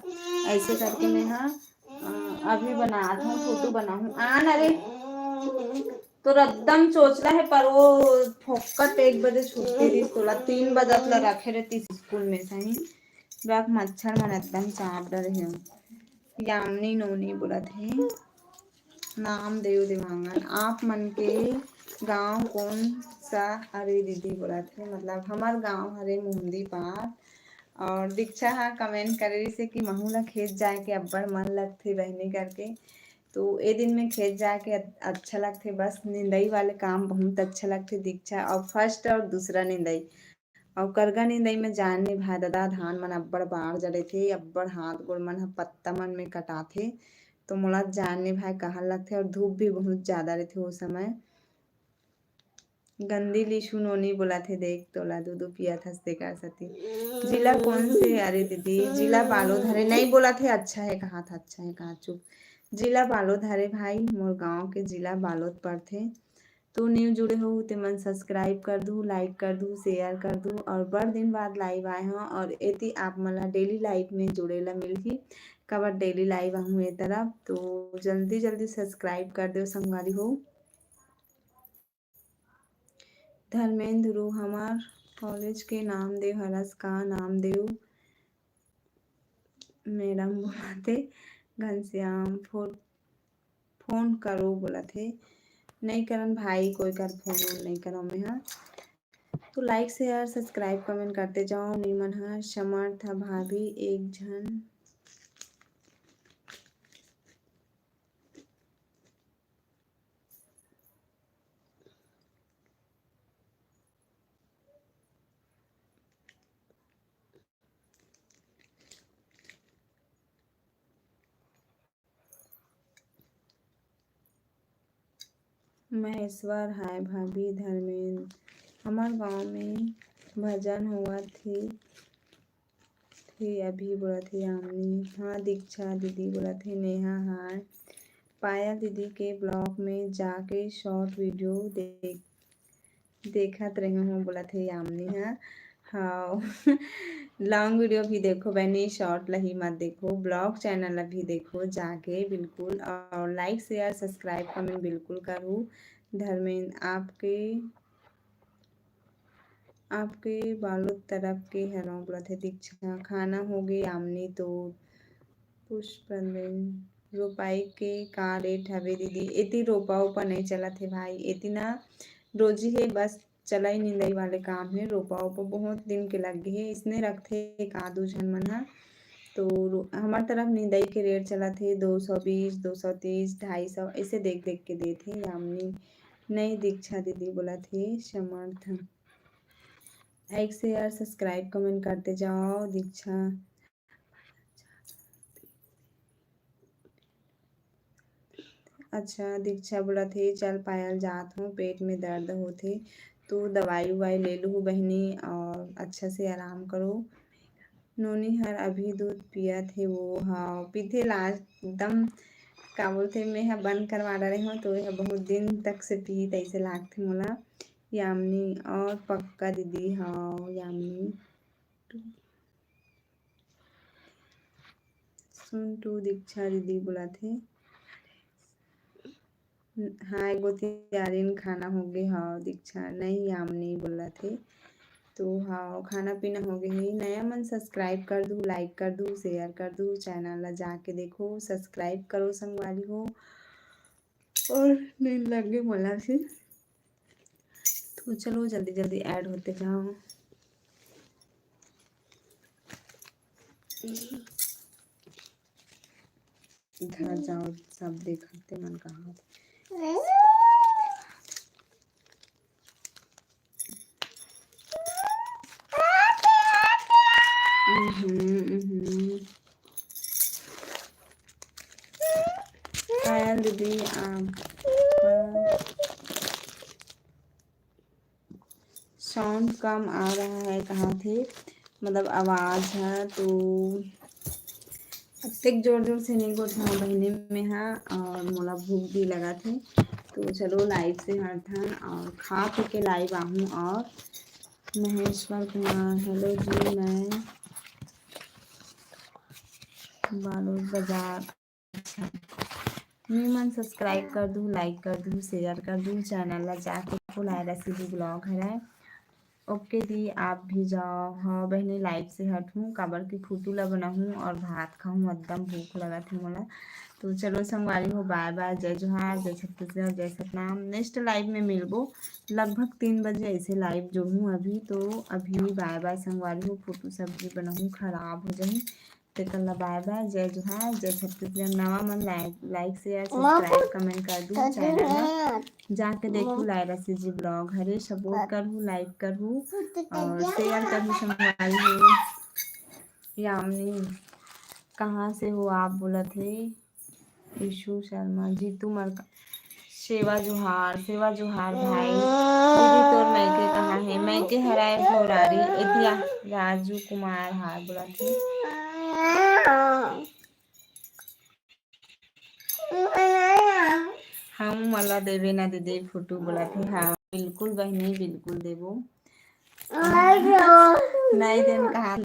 ऐसे करके मैं ह अ, अभी बनात हूँ, फोटो बनाहूँ। आ ना रे, तोर एकदम चोचला है, पर वो फोकट एक बजे छुट्टी रहिस, तोला तीन बजत ला रखे रहतिस स्कूल में सही। रख, मच्छर मन एकदम चाप डरे हे। यामिनी नोनी बोलत हे, नाम देव देवांगन, आप मन के गांव कौन सा? अरे दीदी बोलत हे, मतलब हमर गांव हरे मुहंदी पार। और दीक्षा हा comment करे रहिसे कि महू ला खेत जाए के अब्बड़ मन लगथे बहिनी करके। तो ए दिन में खेत जाए के अ-, अच्छा लगथे, बस निंदई वाले काम बहुत अच्छा लगथे दीक्षा, और first और दूसरा निंदई। और करगा निंदई में जान नहीं भाई ददा, धान मन अब्बड़ बाढ़ जड़े थे, अब्बड़ हाथ गोड़ मन ह पत्ता मन में कटाथे, तो मोला जान नहीं भाई कहाँ लगथे, और धूप भी बहुत ज्यादा रहथे वो समय। गंदी लीसू नोनी बोलत हे, देख तोला दूधू पियत हस तेकर सेती। जिला कौन से? अरे दीदी, जिला बालोद हरे। नहीं बोलत हे, अच्छा है कहा था, अच्छा है कहा, चुप। जिला बालोद हरे भाई, मोर गांव के जिला बालोद पड़थे। तो new जुड़े हो ते मन subscribe कर दू, like कर दू, share कर दू। और बड़ दिन बाद live आए हो और एती आप मन ला daily live में जुड़े ला मिलही, काबर daily live आहूँ ए तरफ। तो जल्दी जल्दी subscribe कर दो संगवारी हो। धर्मेंद्र, हमर college के नाम देव हरस का? नाम देव madam बोलथे। घनश्याम, फोन फोन करो बोलत हे। नहीं करन भाई, कोई कर फोन वोन नहीं करो मैं हा। तो like share subscribe comment करते जाओ। निमन हा समर्थ भाभी एक झन। महेश्वर, हाय भाभी। धर्मेंद्र, हमर गांव में भजन होवत हे, थे अभी बोलत हे यामिनी। हाँ दीक्षा दीदी बोलत हे। नेहा, हाय। पायल दीदी के blog में जाके short video देख देखत रहे हो बोलत हे यामिनी हा। हाँ। Long video भी देखो बहनी, short ला ही मत देखो, blog channel ला भी देखो जाके बिल्कुल, और like share subscribe comment बिल्कुल करो। धर्मेंद्र, आपके आपके बालोद तरफ के हरव बोलत हे दीक्षा। खाना हो गे यामिनी तो पुष्पंजलि। रोपाई के का rate हवे दीदी? एती रोपा ओपा नहीं चलत हे भाई, एती ना रोजी हे बस चलाई निंदाई वाले काम हे, रोपा ओपा बहुत दिन के लग गे हे, इसने रखथे एक आदू झन मन ह। तो रो-, हमर तरफ निंदई के रेट चलत हे दो सौ बीस, दो सौ तीस, ढाई सौ, ऐसे देख देख के देत हे यामिनी। नहीं दीक्षा दीदी बोलत हे समर्थ। लाइक, शेयर, सब्सक्राइब, कमेंट करते जाओ दीक्षा। अच्छा, दीक्षा बोलत हे, "चल पायल, जात हूँ, पेट में दर्द होत हे, तू दवाई उवाई ले लूहू बहिनी और अच्छा से आराम करो।" नोनी हर अभी दूध पियत हे, वो ह पीथे लास्ट एकदम, का बोलथे, मैं ह बंद करवा डरे हूँ, तो यह बहुत दिन तक से पी, तैसे लागथे मोला। यामिनी, और पक्का दीदी, हाँ, यामिनी। सुन टू दीक्षा दीदी बोलत हे। हाँ, एक गोती आर्यन खाना होगे, हाँ, दीक्षा, नहीं, यामिनी बोलत हे। तो हाँ, खाना पीना होगे हे। नया मन सब्सक्राइब कर दू, लाइक कर दू, शेयर कर दू, चैनल ला जाके देखो, सब्सक्राइब करो संगवारी हो। और नींद लग गे मोला फिर। तो चलो जल्दी जल्दी ऐड होते जाओ। इधर जाओ, सब देखते मन कहाँ। हम्म, हम्म। पायल दीदी, आपका साउंड कम आ रहा है, कहा थे, मतलब आवाज है तो अतेक जोर जोर से नहीं गोठा बहिनी में हा, और मोला भूख भी लगा थे। तो चलो लाइव से हटथन और खा पी के लाइव आहूँ। और महेश्वर कुमार, हेलो जी, मैं बालोद बाजार। अच्छा, नी मन सब्सक्राइब कर दू, लाइक कर दू, शेयर कर दू, चैनल ला जाके फुलाए रसीदी ब्लॉग हरय। ओके दी, आप भी जाओ। हाँ बहिनी, लाइव से हटहूँ, काबर कि फोटो ला बनाहूँ और भात खाहूँ, एकदम भूख लगत हे मोला। तो चलो संगवारी हो, बाय बाय, जय जोहार, जय छत्तीसगढ़, जय सतनाम। नेक्स्ट लाइव में मिलबो लगभग तीन बजे, ऐसे लाइव जुड़हूँ अभी। तो अभी बाय बाय संगवारी हो, फोटो सब्जी बनाहूँ, खराब हो जाही, तेकर ला बाय बाय, जय जोहार, जय छत्तीसगढ़। नवा मन लाइक, लाइक, शेयर, सब्सक्राइब, कमेंट कर दू, चैनल ला जाके देखू, लायरा सीजी ब्लॉग हरे, सपोर्ट करहू, लाइक करहू और शेयर करहू संगवारी हो। यामिनी, कहाँ से हो आप बोलत हे? ईशु शर्मा, जीतू मरका, सेवा जोहार, सेवा जोहार भाई। दीदी तोर मइके कहाँ हे? मइके हराय भोरारी, एतिया राजू कुमार हार बोलत हे। हम मला देबे ना दीदी फोटो बोलत हे। हाँ बिल्कुल बहिनी, बिल्कुल देबो। नहीं देन कहा